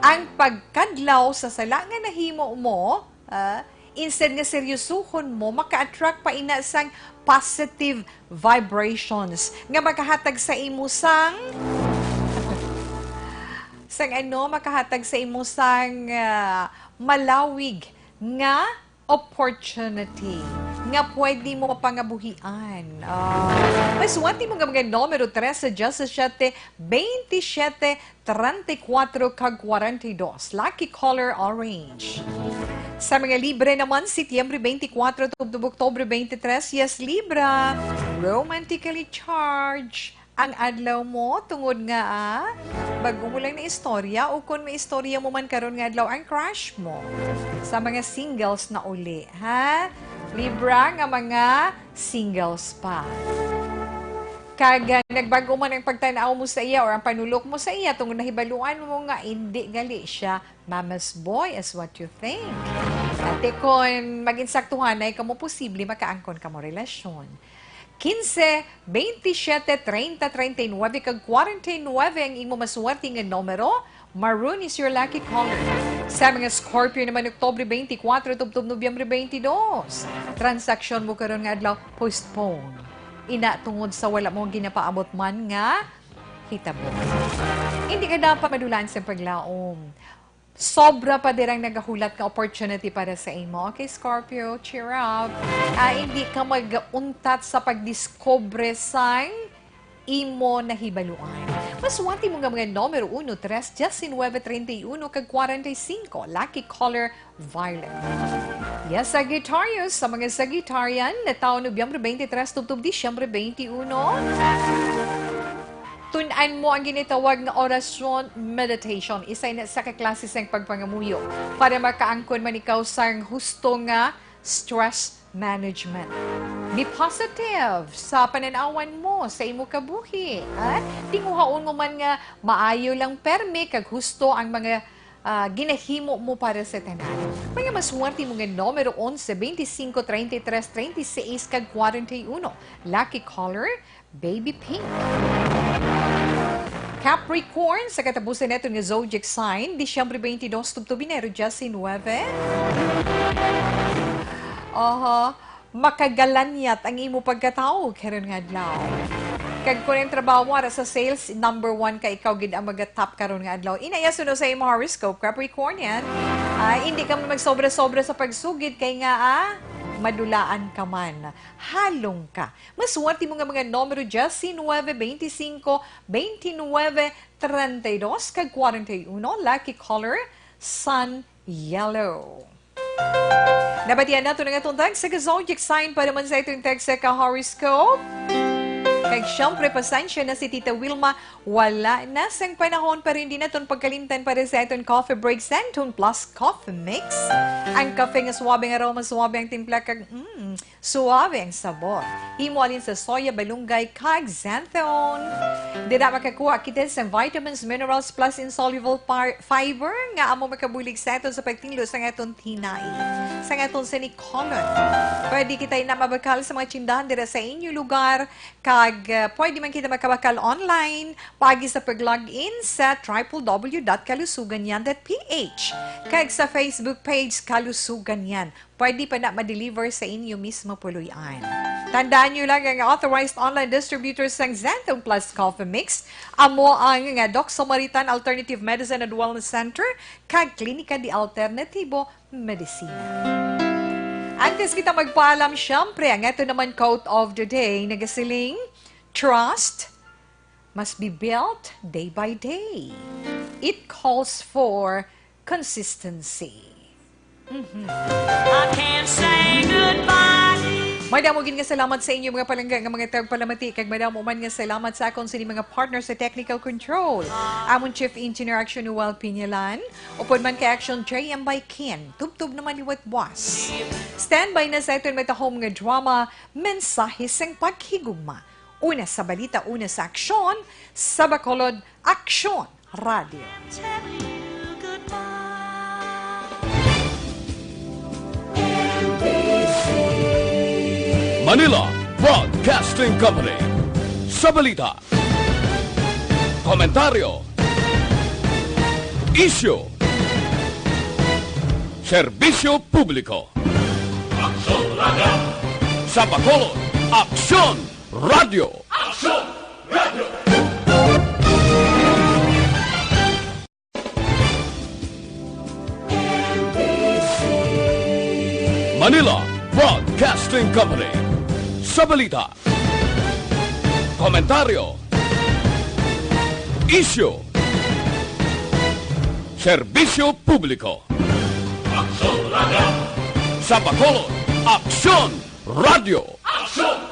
Ang pagkadlaw sa sala nga nahimo mo, ha? Instead nga seryosohon mo, maka-attract pa ina sang positive vibrations nga makahatag sa imo sang, sang ano, makahatag sa imo sang, ah, malawig nga opportunity. nga pwede mo mapangabuhian. Ah, may suwerte mo nga mga numero tres, diyasisiete, bentisiete, treinta y cuatro, kag kwarenta y dos. Lucky color orange. Sa mga Libra naman, Setyembre twenty-four tubtob Oktubre twenty-three, yes, Libra. Romantically charged ang adlaw mo tungod nga, ah, bago mo lang na istorya o kung may istorya mo man karon nga adlaw ang crush mo. Sa mga singles na uli, ha? Libra nga mga singles pa. Kag, ah, nagbago man ang pagtan-aw mo sa iya or ang panulok mo sa iya tungod nahibaluan mo nga hindi gali siya mama's boy as what you think. Ate, kon mag-insaktuhanay kamo, posible makaangkon kamo relasyon. Quince, veintisiete, treinta, treinta y nueve, kag kwarenta y nueve ang imo maswerte nga numero. Maroon is your lucky color. Sa mga Scorpio naman, Oktubre twenty-four tubtob Nobyembre twenty-two. Transaksyon mo karon nga adlaw, postpone. Ina, tungod sa wala mo ginapaabot man nga hitabo. Hindi ka dapat madulaan sa paglaom. Sobra pa dirang nagahulat nga opportunity para sa imo. Okay, Scorpio, cheer up. Ah, hindi ka mag-untat sa pagdiskobre sang imo nahibaluan. Maswerte mo nga mga numero uno, tres, diecinueve, treinta y uno, kag kwarenta y cinco. Lucky color, violet. Yes, Sagittarius, sa mga Sagittarian, natawo Nobyembre twenty-three tubtob Disyembre twenty-uno. Tun-an mo ang ginatawag nga orasyon meditation. Isa ina sa kaklase sang pagpangamuyo para makaangkon man ikaw sang husto nga stress management. Be positive sa pananawan mo sa imo kabuhi. Ah, tinguhaon mo man nga maayo lang permi kag husto ang mga, ah, ginahimo mo para sa tanan. Mga maswerte mo nga numero onse, veinticinco, treinta y tres, treinta y seis, kag kwarenta y uno. Lucky color, baby pink. Capricorn, sa katapusan naton nga zodiac sign, Disyembre twenty-two tubtob Enero diecinueve. Aha, makagalanyat ang imo pagkatawo karon nga adlaw. Kag kung ang trabaho ara sa sales, number one ka, ikaw gid ang magatap karon nga adlaw. Ina iya suno sa imo horoscope, Capricornian. Ah, hindi ka man magsobra-sobra sa pagsugid kay nga, ah, madulaan ka man. Halong ka. Maswerte mo nga mga numero diecinueve, veinticinco, veintinueve, treinta y dos, kag kwarenta y uno. Lucky color, sun yellow. Nabatian nato na nga tuntag sa ka-zodiac sign para man sa aton tag sa ka-horoscope. Kag syempre, pasensya na si Tita Wilma, wala na sang panahon para hindi naton pagkalimtan para sa aton coffee break sa Xanthone Plus Coffee Mix. Ang kape nga suabe nga aroma, suabe ang timpla, kag, mm, suabe ang sabor. Himo halin sa soya, balunggay, kag xanthone. Dira makakuha kita sa vitamins, minerals, plus insoluble par-, fiber nga amo makabulig sa aton sa pagtinlo sa aton tinai, sa aton sini colon. Pwede kita ina mabakal sa mga tindahan dira sa inyo lugar, kag, uh, pwede man kita makabakal online paagi sa pag-log in sa triple W dot kalusugan yan dot P H kag sa Facebook page Kalusugan Yan. Pwede pa na ma-deliver sa inyo mismo puloy-an. Tandaan nyo lang, ang authorized online distributor sang Xanthone Plus Coffee Mix amo ang nga Doc Samaritan Alternative Medicine and Wellness Center kag Klinika de Alternatibo Medicina. Antes kita magpaalam, syempre, ang ato naman quote of the day nagasiling, "Trust must be built day by day. It calls for consistency." Mhm. I can't say goodbye. Madamo gid nga salamat sa inyo, mga palangga nga mga tagpalamati, kag madamo man nga salamat sa akon sini mga partner sa technical control. Amon Chief Engineer Action Noel Pinalan, upod man kay Action J M by Ken, tubtob naman liwat buwas. Standby na sa aton matahom nga drama, Mensahe sang Paghigugma. Una sa balita, una sa aksyon, sa Bacolod, Aksyon Radio. Manila Broadcasting Company. Sa balita, komentaryo, isyu, serbisyo publiko. Aksyon Radio. Sa Bacolod, Aksyon Radio. Aksyon Radio. Manila Broadcasting Company. Sa balita, komentaryo, isyu, serbisyo publiko. Aksyon Radio. Sa Bacolod, Aksyon Radio. Aksyon